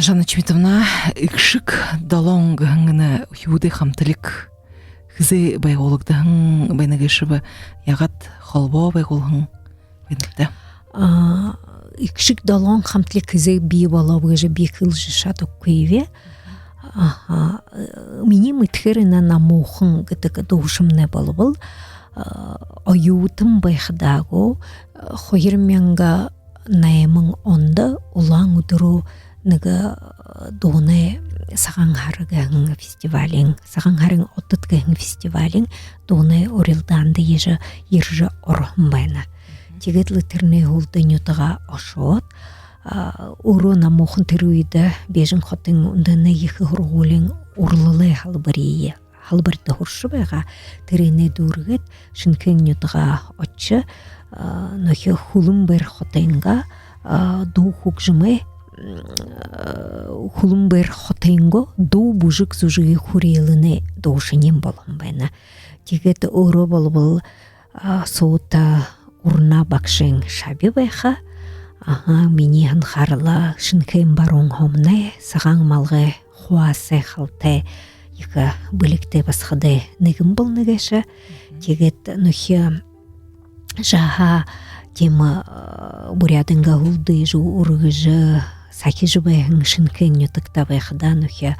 Жанна Чимитовна, «Эгшэг долоон» гэһэн энэ үхибүүдэй хамтлаг хэзээ байгуулагдаһан байна гээшэб, яагаад холбоо байгуулһан байнабта? А, «Эгшэг долоон» хамтлаг хэзээ бии болооб гэжэ би хэлэжэ шадахагүйб. Аха, э, минии мэдэхээр энэ «Намуухан» гэдэг дуушамнай болбол, э, оюутан байхадаа гү, э, хоёр мянга найман ондо Улаан-Үдэ руу нэгэ, э, дуунай, «Сагаан һара» гэһэн фестивалиин, «Сагаан һарын отод» гэһэн фестивалиин дуунай урилдаанда ерэжэ, ерэжэ ороһон байна. Тиигээд лэ тэрэнэй һүүлдэ нютагаа ошоод, а, өөрөө «Намуухан» тэрэ үедэ Бээжэн хотын үндэһэнэй ехэ һургуулиин урлалай һалбариие һалбарьда һуража байгаа. Тэрээнээ дүүргээд, Шэнэхээн нютагаа ошожо, а, нүхэ Хүлэнбайр хотынгаа, а, дуу хүгжэмэй, м, а, Хүлэнбайр хотынгоо дуу бүжэг зүжэгэй хүреэлэнэй дуушаниинь болоһон байна. Тиигээд өөрөө болбол, а, суута урна багшын шаби байха. Аха, минии һанахаарла, Шэнэхээн баруун һомоной сагаан малгай хуасай халтай ехэ бэлигтэй басагадай нэгэн болоно гээшэ. Тиигээд нүхэ жаахан тиимэ, а, буряадайнгаа һүлдыжэ, үргэжэ, сахижа байһан Шэнэхээн нютагта байхадаа нүхэ,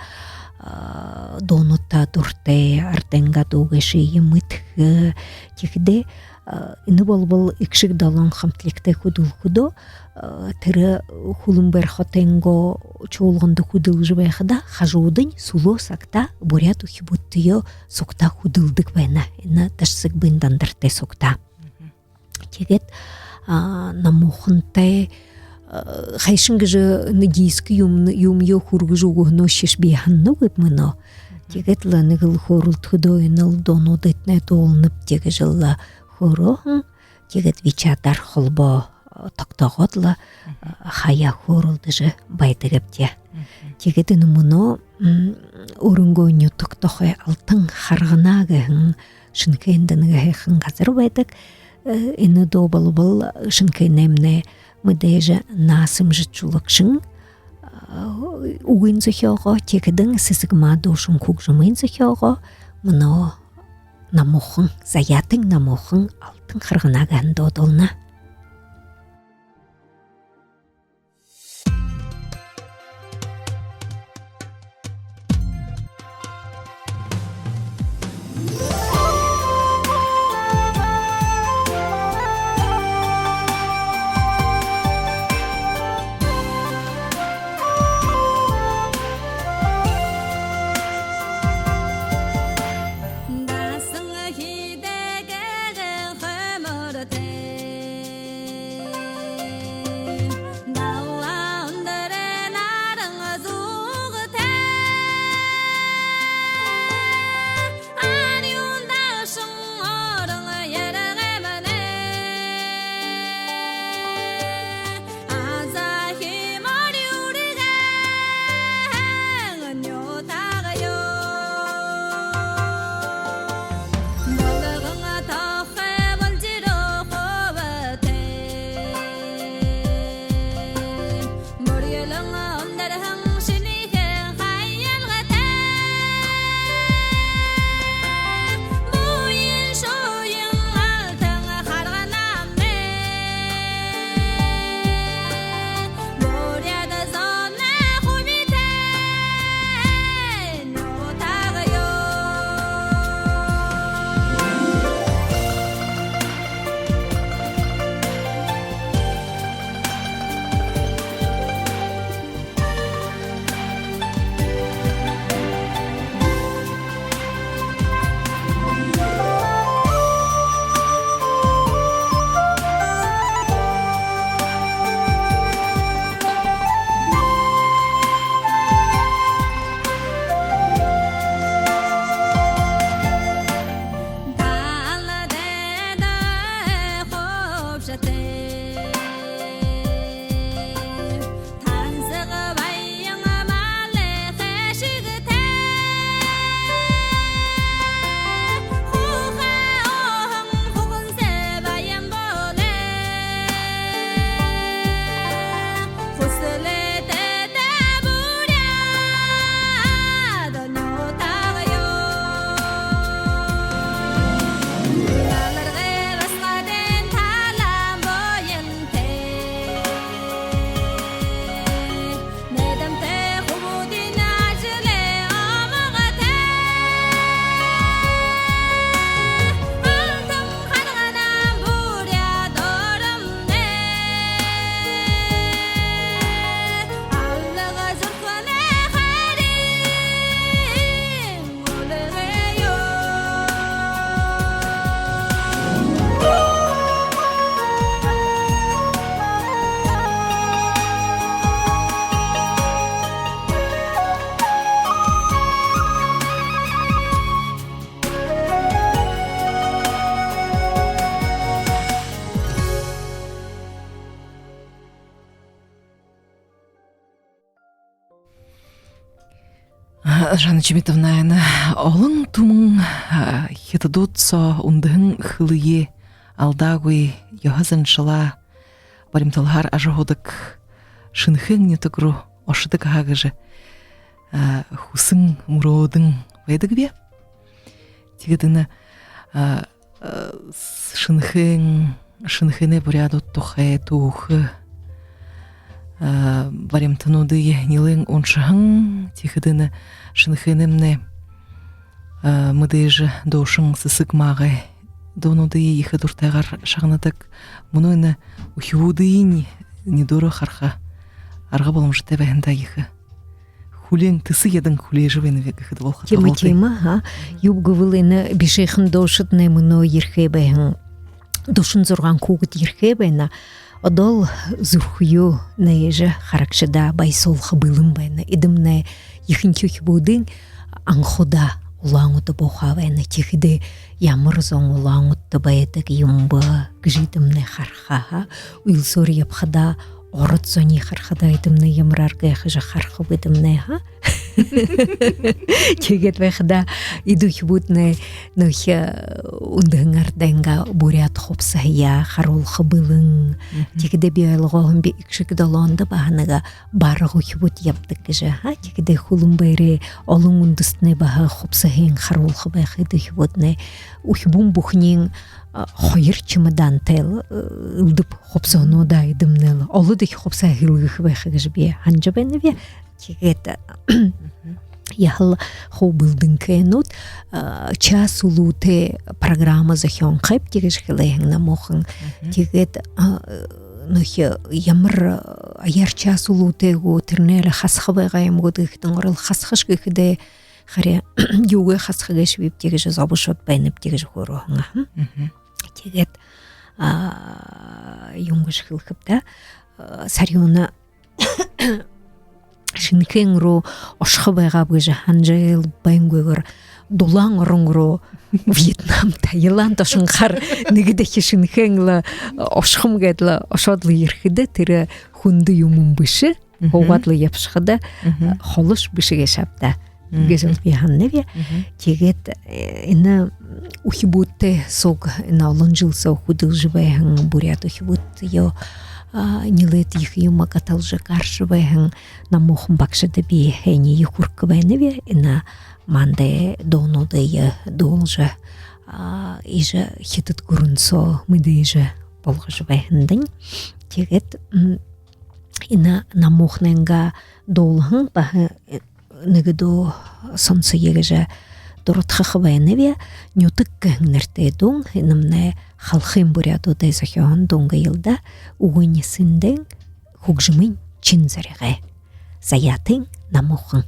а, дуунуудта дуратай, арадайнгаа дуу гээшые мэдэхэ. Тиихэдээ, а, энэ болбол Эгшэг долоон хамтлагтай хүдэлхэдөө, а, тэрэ Хүлэнбайр хотынгоо чуулганда хүдэлжэ байхадаа, хажуудань сүлөө сагта буряад үхибүүдтэеэ сугтаа хүдэлдэг байна. Энэ Дашасэгбын Дандартай сугтаа. Тиигээд, а, Намуухантай, а, хайшан гэжэ энэ диск юм, юумэеэ хүргэжэ үгэһэнөө шиш би һананагүйб мүнөө. Тиигээд лэ нэгэл хөөрэлдэхэдөө, энэл дуунуудыетнай дуулнабди гэжэл лэ хөөрөөһэн. Тиигээд Вичатаар холбоо, а, тогтоогоод лэ, а, хаяа хөөрэлдэжэ байдагбди. Тиигээд энэ мүнөө, м, өөрынгөө нютаг тухай «Алтан харгана» гэһэн Шэнэхээн дэнгэһэхэн газар байдаг. Э, энэ дуу болбол Шэнэхээнэймнай мэдээжэ наасамжа шүлэгшэн, а, үгын зохёогоо, тиихэдэнь Сэсэгма дуушан хүгжэмын зохёогоо. Мүнөө Намуухан, Заяатын Намуухан «Алтан харгана» гэһэн дуу дуулна. Жанна Чимитовна, энэ олон түмэн, а, хитадууд соо үндэһэн хэлэеэ алдаагүй, ёһо заншалаа баримталһаар ажаһуудаг Шэнэхээн нютаг руу ошодог һаа гэжэ, а, хүсэн мүрөөдэн байдаг би. Тиигээд энэ, а, Шэнэхээн, Шэнэхээнэй буряадууд тухай түүхэ, а, баримтануудые нилээн уншаһан, тиихэдэ энэ Шэнэхээнэймнай, а, мэдээжэ дуушан Сэсэг Магай дуунуудые ехэ дуратайгаар шагнадаг. Мүнөө энэ үхибүүдынь нюдөөрөө хараха арга боломжотой байһандаа ехэ хүлеэн, тэсэ ядан хүлеэжэ байнаб гэхэдэ болохо. Тиимэ, тиимэ, ха. Юуб гэбэл, энэ бишыхан дуушаднай мүнөө ерэхээ байһан, дүшэн зургаан хүүгэд ерэхээ байна. Одоол зүрхөө нээжэ, харагшадаа баясуулха бэлэн байна. Эдэмнай ехэнхи үхибүүдынь анхудаа Улаан-Үдэ буухаа байна. Тиихэдээ ямар зон Улаан-Үдэдэ байдаг юм бэ гэжэ эдэмнай хараха, ха. Үйлсөөр ябахадаа ород зониие харахадаа, эдэмнай ямар арга гэжэ харахаб эдэмнай, ха. Тиигээд байхадаа эдэ үхибүүднай нүгөө үндэһэн арадайнгаа буряад хубсаһаяа харуулха бэлэн. Тиихэдээ би ойлгоһон би, Эгшэг долоондо баһа нэгэ бараг үхибүүд ябадаг гэжэ, ха. Тиихэдээ Хүлэнбээрэй олон үндэстэнэй баһа хубсаһыень харуулха байха эдэ үхибүүднай. Үхибүүн бүхэниинь, а, хоёр чемодантай лэ, э, элдэб хубсаһануудаа эдэмнай лэ. Олодохи хубсаһа хэлгэхэ байха гэжэ би һанажа байнаб. Тиигээд яһала хуу бэлдэнхээнүүд, а, час үлүүтэй программа зохёонхойбди гэжэ хэлээ һэн намуухан. Тиигээд, а, нүгөө ямар, а, аяар час үлүүтэй гү, тэрэнээ лэ хасаха байгаа юм гү гэхэдэнь, орол хасахаш гэхэдээ, харин юугээ хасаха гээшэбибди гэжэ зобошоод байнабди гэжэ хөөрөө һэн. Тиигээд, а, юун гэжэ хэлэхэб даа, а, Сарюуна Шэнэхээн руу ошохо байгааб гэжэ һанажал байнгүйгөөр Дулаан орон руу, Вьетнам, Таиланд ошонхоор нэгэдэхи Шэнэхээн лэ ошохом гээд лэ ошоод лэ ерэхэдэ, тэрэ хүндэ юумэн бэшэ. Һуугаад лэ ябашахада, холош бэшэ гээшэ ааб даа гэжэл би һананаб. Тиигээд, э, энэ үхибүүдтэй суг, энэ олон жэл соо хүдэлжэ байһан буряад үхибүүдые, а, нилээд ехэ юумэ гаталжа гаража байһан намуухан багшада би һайниие хүргэхэ байнаб. Энэ манда дуунуудые дуулажа, а, иигэжэ хитад гүрэн соо мэдээжэ болгожо байһандань. Тиигээд, м, энэ намууханайнгаа дуулаһан баһа, э, нэгэ дуу соносоё гэжэ дурадхаха байнаб. «Нютаг» гэһэн нэрэтэй дуун, энэмнай халхын буряадуудай зохёоһон дуун гээл даа. Үгэнь Сэндээн, хүгжэмынь Шэнэзаригай. Заяатын «Намуухан».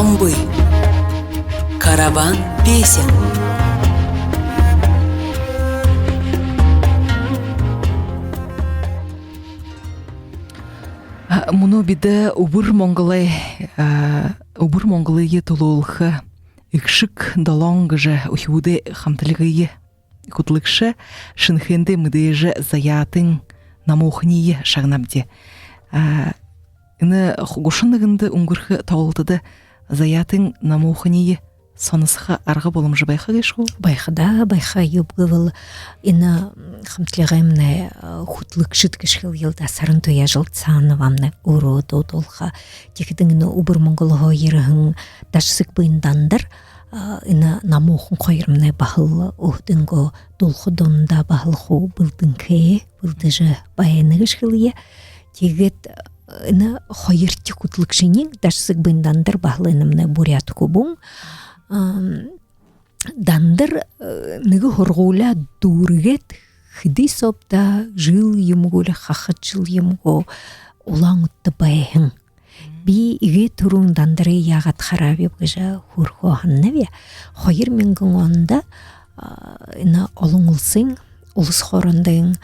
Домбы. Караван песен. А, мүнөө бидэ Үбэр Монголой, а, Үбэр Монголые түлөөлхэ «Эгшэг долоон» гэжэ үхибүүдэй хамталигые хүтэлэгшэ Шэнэхээндэ мэдээжэ Заяатын Намууханиие шагнабди. А, энэ ху-, гушан нэгэндэ үнгэрхэ тоглолтодо Заяатын Намууханиие соносхо арга боломжо байха гээшэ гү? Байха даа, байха. Юуб гэбэл, энэ, м, хамталигаймнай, а, хүтэлэгшэд гэжэ хэлэел даа, Саран Туяажалдсановамнай өөрөө дуудуулха. Тиихэдэнь энэ Үбэр Монголһоо ерэһэн Дашасэгбын Дандар, а, энэ Намуухан хоёрнай баһал өөһэдынгөө дуулаха дуунда баһал хуу бэлдэнхэй, бэлдэжэ байна гэжэ хэлэе. Тиигээд, а, энэ хоёрдохи хүтэлэгшэниинь Дашасэгбын Дандар баһал энэмнай буряад хүбүүн. Ам, Дандар, э, нэгэ һургууляа дүүргээд, хэды сообда, жэл юм гү, али хахад жэл юм гү, Улаан-Үдэдэ байһан. Би эгээ түрүүн Дандарые яагаад хараабиб гэжэ хөөрхөө һананаб. Хоёр мянган ондо, а, энэ олон улсын, улас хоорондын,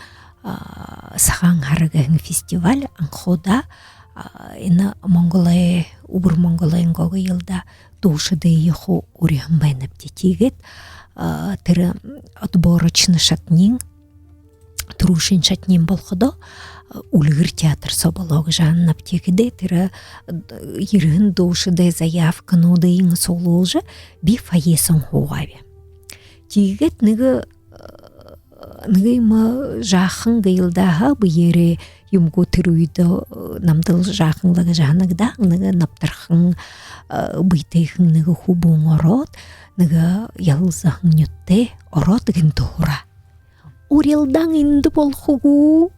а, «Сагаан һара» гэһэн фестиваль анхудаа, а, энэ Монголой, Үбэр Монголойнгоо гээл даа, дуушадые хуу уриһан байнабди. Тиигээд, а, тэрэ отборочно шатаниинь, түрүүшын шатаниинь болоходоо, а, «Үльгэр» театр соо болоо гэжэ һананаб. Тиихэдээ тэрэ, а, ерэһэн дуушадай заявкануудыень суглуулжа, би фойе соо һуугааб. Тиигээд нэгэ, а, нэгэ юумэ жаахан гээл даа, ха, бэеэрээ юм гү, тэрэ үедэ, а, намдал жаахан лэ гэжэ һанагдаа, нэгэ набтархан, а, бэетэйхэн нэгэ хүбүүн ороод, нэгэ ялалзаһан нюдтэй ороод, гэнтэ һураа: «Урилдаан эндэ болохо гү?»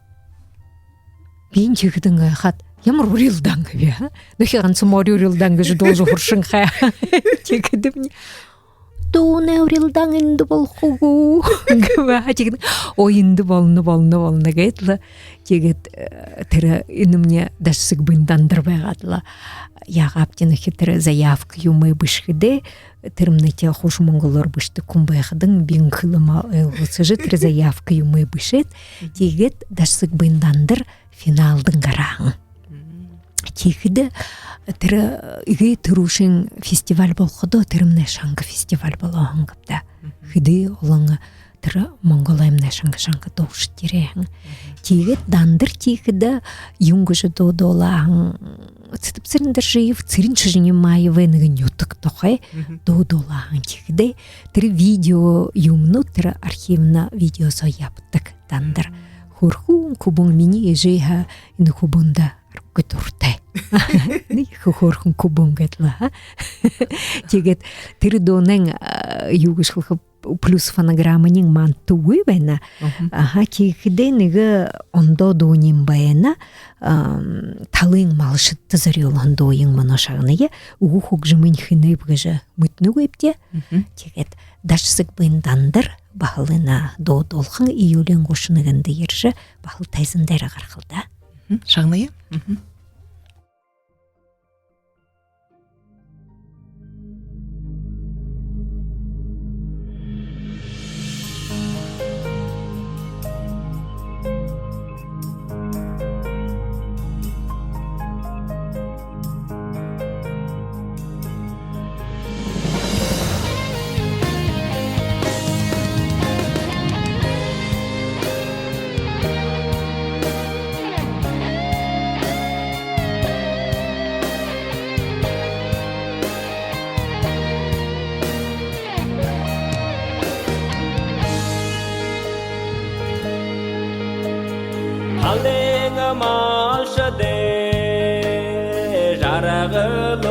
Би тиихэдэнь гайхаад: «Ямар урилдаан?» гэбэ, а? Нүхи ганса мори урилдаан гэжэ дуулажа һуршанхай. Тиихэдэмни: «Дуунай урилдаан эндэ болохо гү?» гэбэ. Тиигээд: «Ой, эндэ болоно, болоно, болоно», гээд лэ. Тиигээд, э, тэрэ энэмни Дашасэгбын Дандар байгаад лэ. Яагааб, тиихэдэ тэрэ заявка юумэ бэшэхэдээ, тэрэмнай тиигээд хуушан монголоор бэшэдэг хүн байхадань, би энхэ лэ ма ойлгосожо, тэрэ заявка юумэ бэшээд, тиигээд Дашасэгбын Дандар финалдань гараһан. Тиихэдэ тэрэ эгээ түрүүшын фестиваль болоходоо, тэрэмнай шанга фестиваль болоһон гээб даа. Хэды олон тэрэ Монголоймнай шанга-шанга дуушад ерээһэн. Тиигээд Дандар тиихэдэ юун гэжэ дуу дуулааһан, Цэтэб-Цырен Доржиев, Цырен Шэжэнямаевай нэгэ нютаг тухай дуу дуулааһан. Тиихэдээ тэрэ видео юумэнүүд, тэрэ архивна видео соо ябадаг. Дандар хөөрхэн хүбүүн, минии эжы һаа энэ хүбүүндэ аргагүй дуратай. Нэгэ хөөрхэн хүбүүн гээд лэ, ха. Тиигээд тэрэ дуунай, а, юу гэжэ хэлэхэб, плюс фонограмманиинь манда үгы байна. Аха, тиихэдээ нэгэ ондоо дуунь байна. Ам, «Талын малшадта» зорюулһан дууень мүнөө шагная. Үгэ хүгжэмынь хэнэйб гэжэ мэдэнэгүйбди. Тиигээд Дашасэгбын Дандар баһал энэ дуу дуулаһан, июлиин гушан нэгэндэ ерэжэ, баһал тайзан дээрэ гарахал даа. Шагная. Талын малшадай жаргал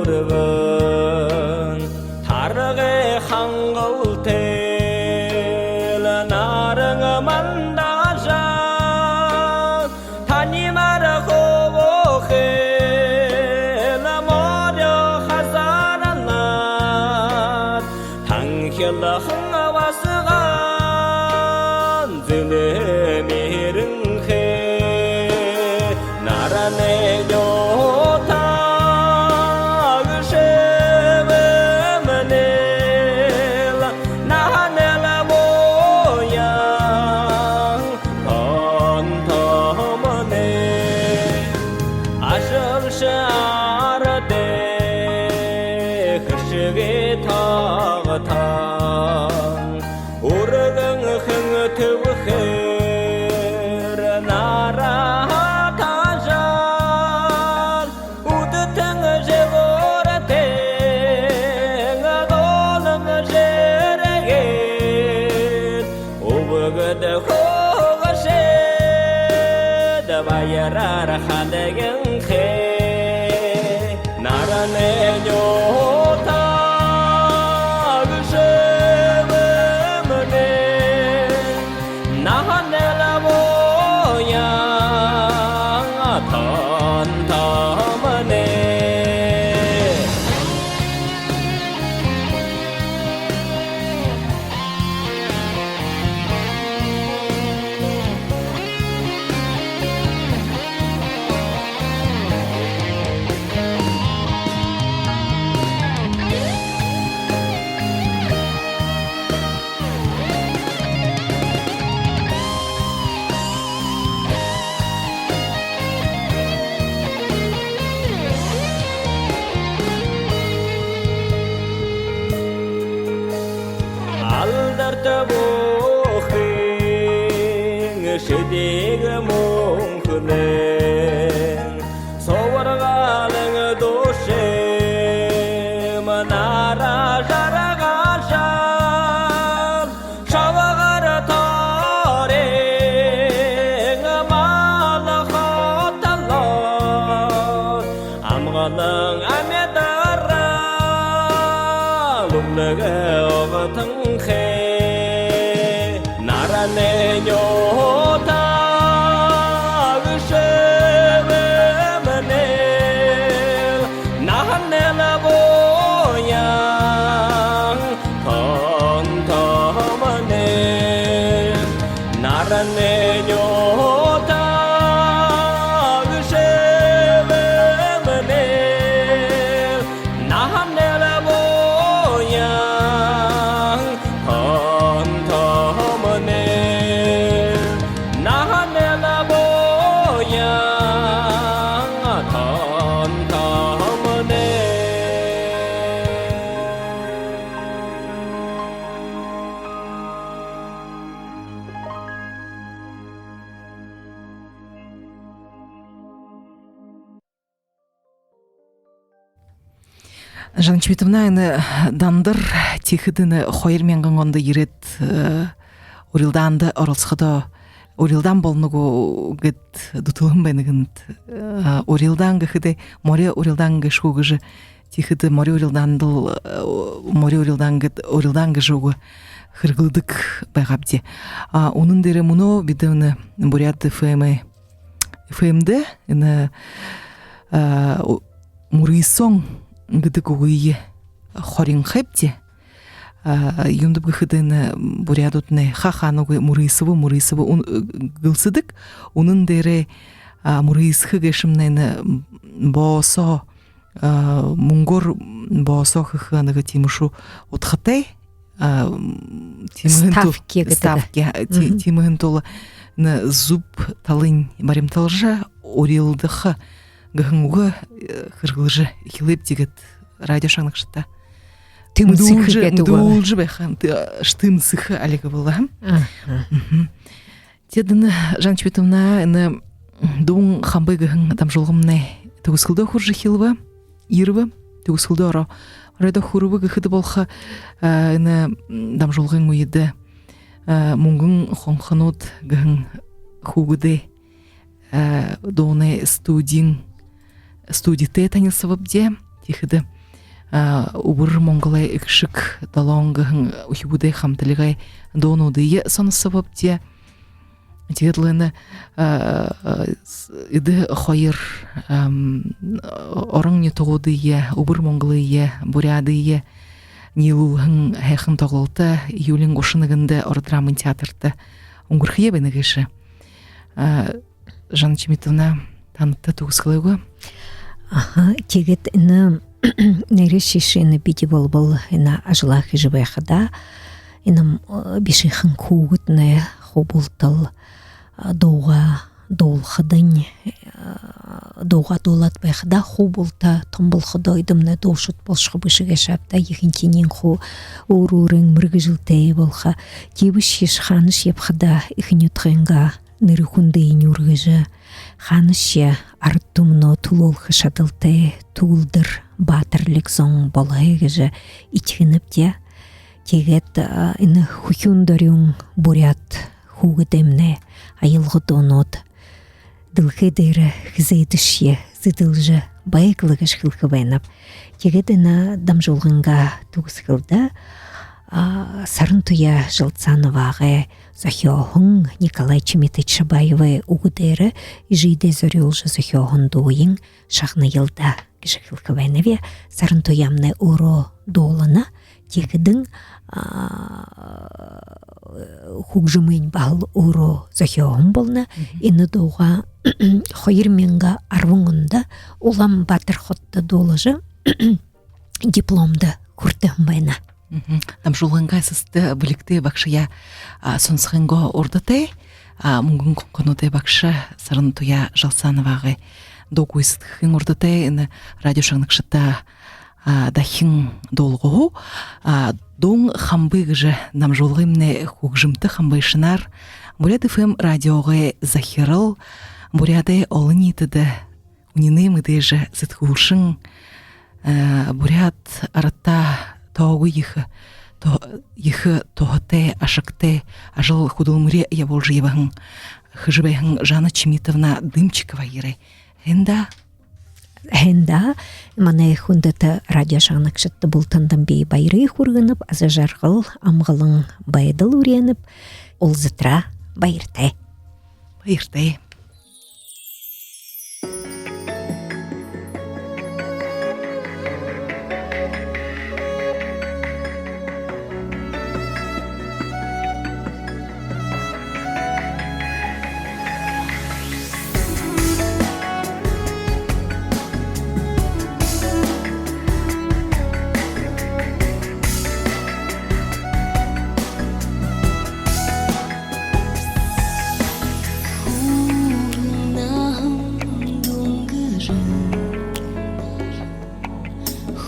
үргэн, таргай хангалтай лэ наран мандажа, танимаар хөөхэйл морёо хазаарлаад, танхилһан басаган зэмэ мэрэнхэй. Наранай нютаг шэ Эгээ тагтан үргэн хэн түбхэр нараа тажаал, үдтэн жэгүүртэн голон жэргээд, үбгэд хүгшэд баяраар хадагынхай. Наранай нютаг шэбэмнай, наһанай лэ буян тон томнай. Алдарта бүхын шэдигэ мүнхэнэй, субаргалан души манара жаргажал, шабагар торин мал хотолоо, амгалан амидарал үбэлгэ угтанхай. Наранай нютаг шэбэмнай, наһанай лэ буян тон томнай. Наранай нютаг шэбэмнай, наһанай лэ буян тон томнай. Наһанай лэ буян тон томнай. Жанна Чимитовна, энэ Дандар тиихэдэ энэ хоёр мянган ондо ерээд, э, урилдаанда оролсоходоо, урилдаан болоно гү гээд дүтэлһэн байна гэнэт. Э, урилдаан гэхэдэ, мори урилдаан гээшэ гү гэжэ, тиихэдэ мори урилдаанда л, э, мори урилдаан гээд, урилдаан гэжэ үгэ хэрэглэдэг байгаабди. А, үнэн дээрээ мүнөө бидэ энэ Буряад ФМ-эй, ФМ-дэ энэ, а, у-, мүрысөөн гэдэг үгые хоринхайбди. А, юундэб гэхэдэ, энэ буряадууднай ха-, хаанагүйгөө мүрысэбэ, мүрысэбэ үн-, гэлсэдэг. Үнэн дээрээ, а, мүрысэхэ гээшэмнай энэ боосоо, а, мүнгөөр боосоо хэхэ нэгэ тиимэшүү удхатай, а, м, тиимэһэн тул-, ставки гэдэг. Ставки, а, ти-, Мгм. Тиимэһэн тула энэ зүб талынь баримталжа, урилдаха гэһэн үгэ, э, хэрэглэжэ эхилээбди гээд радио шагнагшадта. Тэмсэхэ гэдэг. Мэдүүлжэ байха, т-, тэмсэхэ али гэбэл, аха. Аха. Мгм. Тиигээд энэ, Жанна Чимитовна, энэ «Дүүн хамбай» гэһэн дамжуулгамнай түгэсхэлдөө хүрэжэ эхилбэ, ерэбэ, түгэсхэлдөө оро-, оройдоо хүрэбэ гэхэдэ болохо, а, энэ дамжуулгын үедэ, а, «Мүнгэн хонхонууд» гэһэн хүүгэдэй, а, дуунай студиин, студитэй танилсабабди. Тиихэдэ, а, Үбэр Монголой «Эгшэг долоон» гэһэн үхибүүдэй хамталигай дуунуудые сонособобди. Тиигээд лэ энэ, а, а, с-, эдэ хоёр, ам, орон нютагуудые, Үбэр Монголые, Буряадые ниилүүлһэн һайхан тоглолто июлиин гушан нэгэндэ Ород драмын театрта үнгэрхэеэ байна гээшэ. А, Жанна Чимитовна, танадта түгэсхэлэй үгэ. Аха, тиигээд энэ нээрээшье энэ бидэ болбол энэ ажалаа хэжэ байхадаа, энэ, м, бишыхан хүүгэднай хуу бултал, а, дуугаа, дуулахадань, э, дуугаа дуулаад байхадаа хуу булта тон болоходоо эдэмнай дуушад болошохо бэшэ гээшэ ааб даа, ехэнхинь хуу өөр өөрын мэргэжэлтэй болохо. Тиибэшье хаанашье ябахадаа эхэ нютагайнгаа нэрэ хүндые үргэжэ, хаанашье арад түмэнөө түлөөлхэ шадалтай түгэлдэр баатарлиг зон болоһой гэжэ этигэнэбди. Тиигээд, а, энэ хүхюун дорюун буряад хүүгэдэймнай аялга дуунууд дэлхэй дээрэ хэзээдэшье зэдэлжэ байг лэ гэжэ хэлэхэ байнаб. Тиигээд энэ дамжуулгынгаа түгэсхэлдэ, а, Сарантуяа Жалцановагай зохёоһон, Николай Чимитович Шабаевай үгэ дээрэ эжыдээ зорюулжа зохёоһон дууень шагная даа гэжэ хэлэхэ байнаб. Сарантуяамнай өөрөө дуулана. Тиихэдэнь, а, хүгжэмынь баһал өөрөө зохёоһон болоно. Мгм. Энэ дуугаа хоёр мянга арбан ондо Улаан-Баатар хотодо дуулажа, дипломдо хүртэһэн байна. Мгм. Дамжуулгынгаа эсэстэ бэлигтэй багшаяа, а, соносхынгоо урда тээ, а, Мүнгэн Хонхонуудай багша Сарантуяа Жалсановагай дуу гүйсэдхэхын урда тээ энэ радио шагнагшадта, а, дахин дуулгаһуу. А, «Дуун хамби» гэжэ дамжуулгымнай хүгжэмтэ хамбышанаар Буряад ФМ радиогой захирал, Буряадай олониитэдэ үнинэй мэдээжэ сэдхүүлшэн, э, буряад арадта тоогүй ехэ, то-, ехэ туһатай, ашагтай ажал хүдэлмэри ябуулжа ябаһан, хэжэ байһан Жанна Чимитовна Дымчикова ерээ. Һайн даа. Һайн даа. Манай хүндэтэ радио шагнагшадта бултандань би баярые хүргэнэб, аза жаргал, амгалан байдал үреэнэб. Уулзатараа баяртай. Баяртай.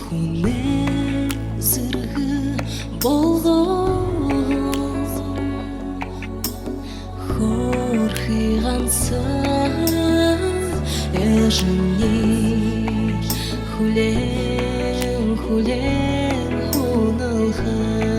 Хүнэй зэргэ болгоһон, хөөрхы ганса эжымни хүлеэн, хүлеэн һуналха.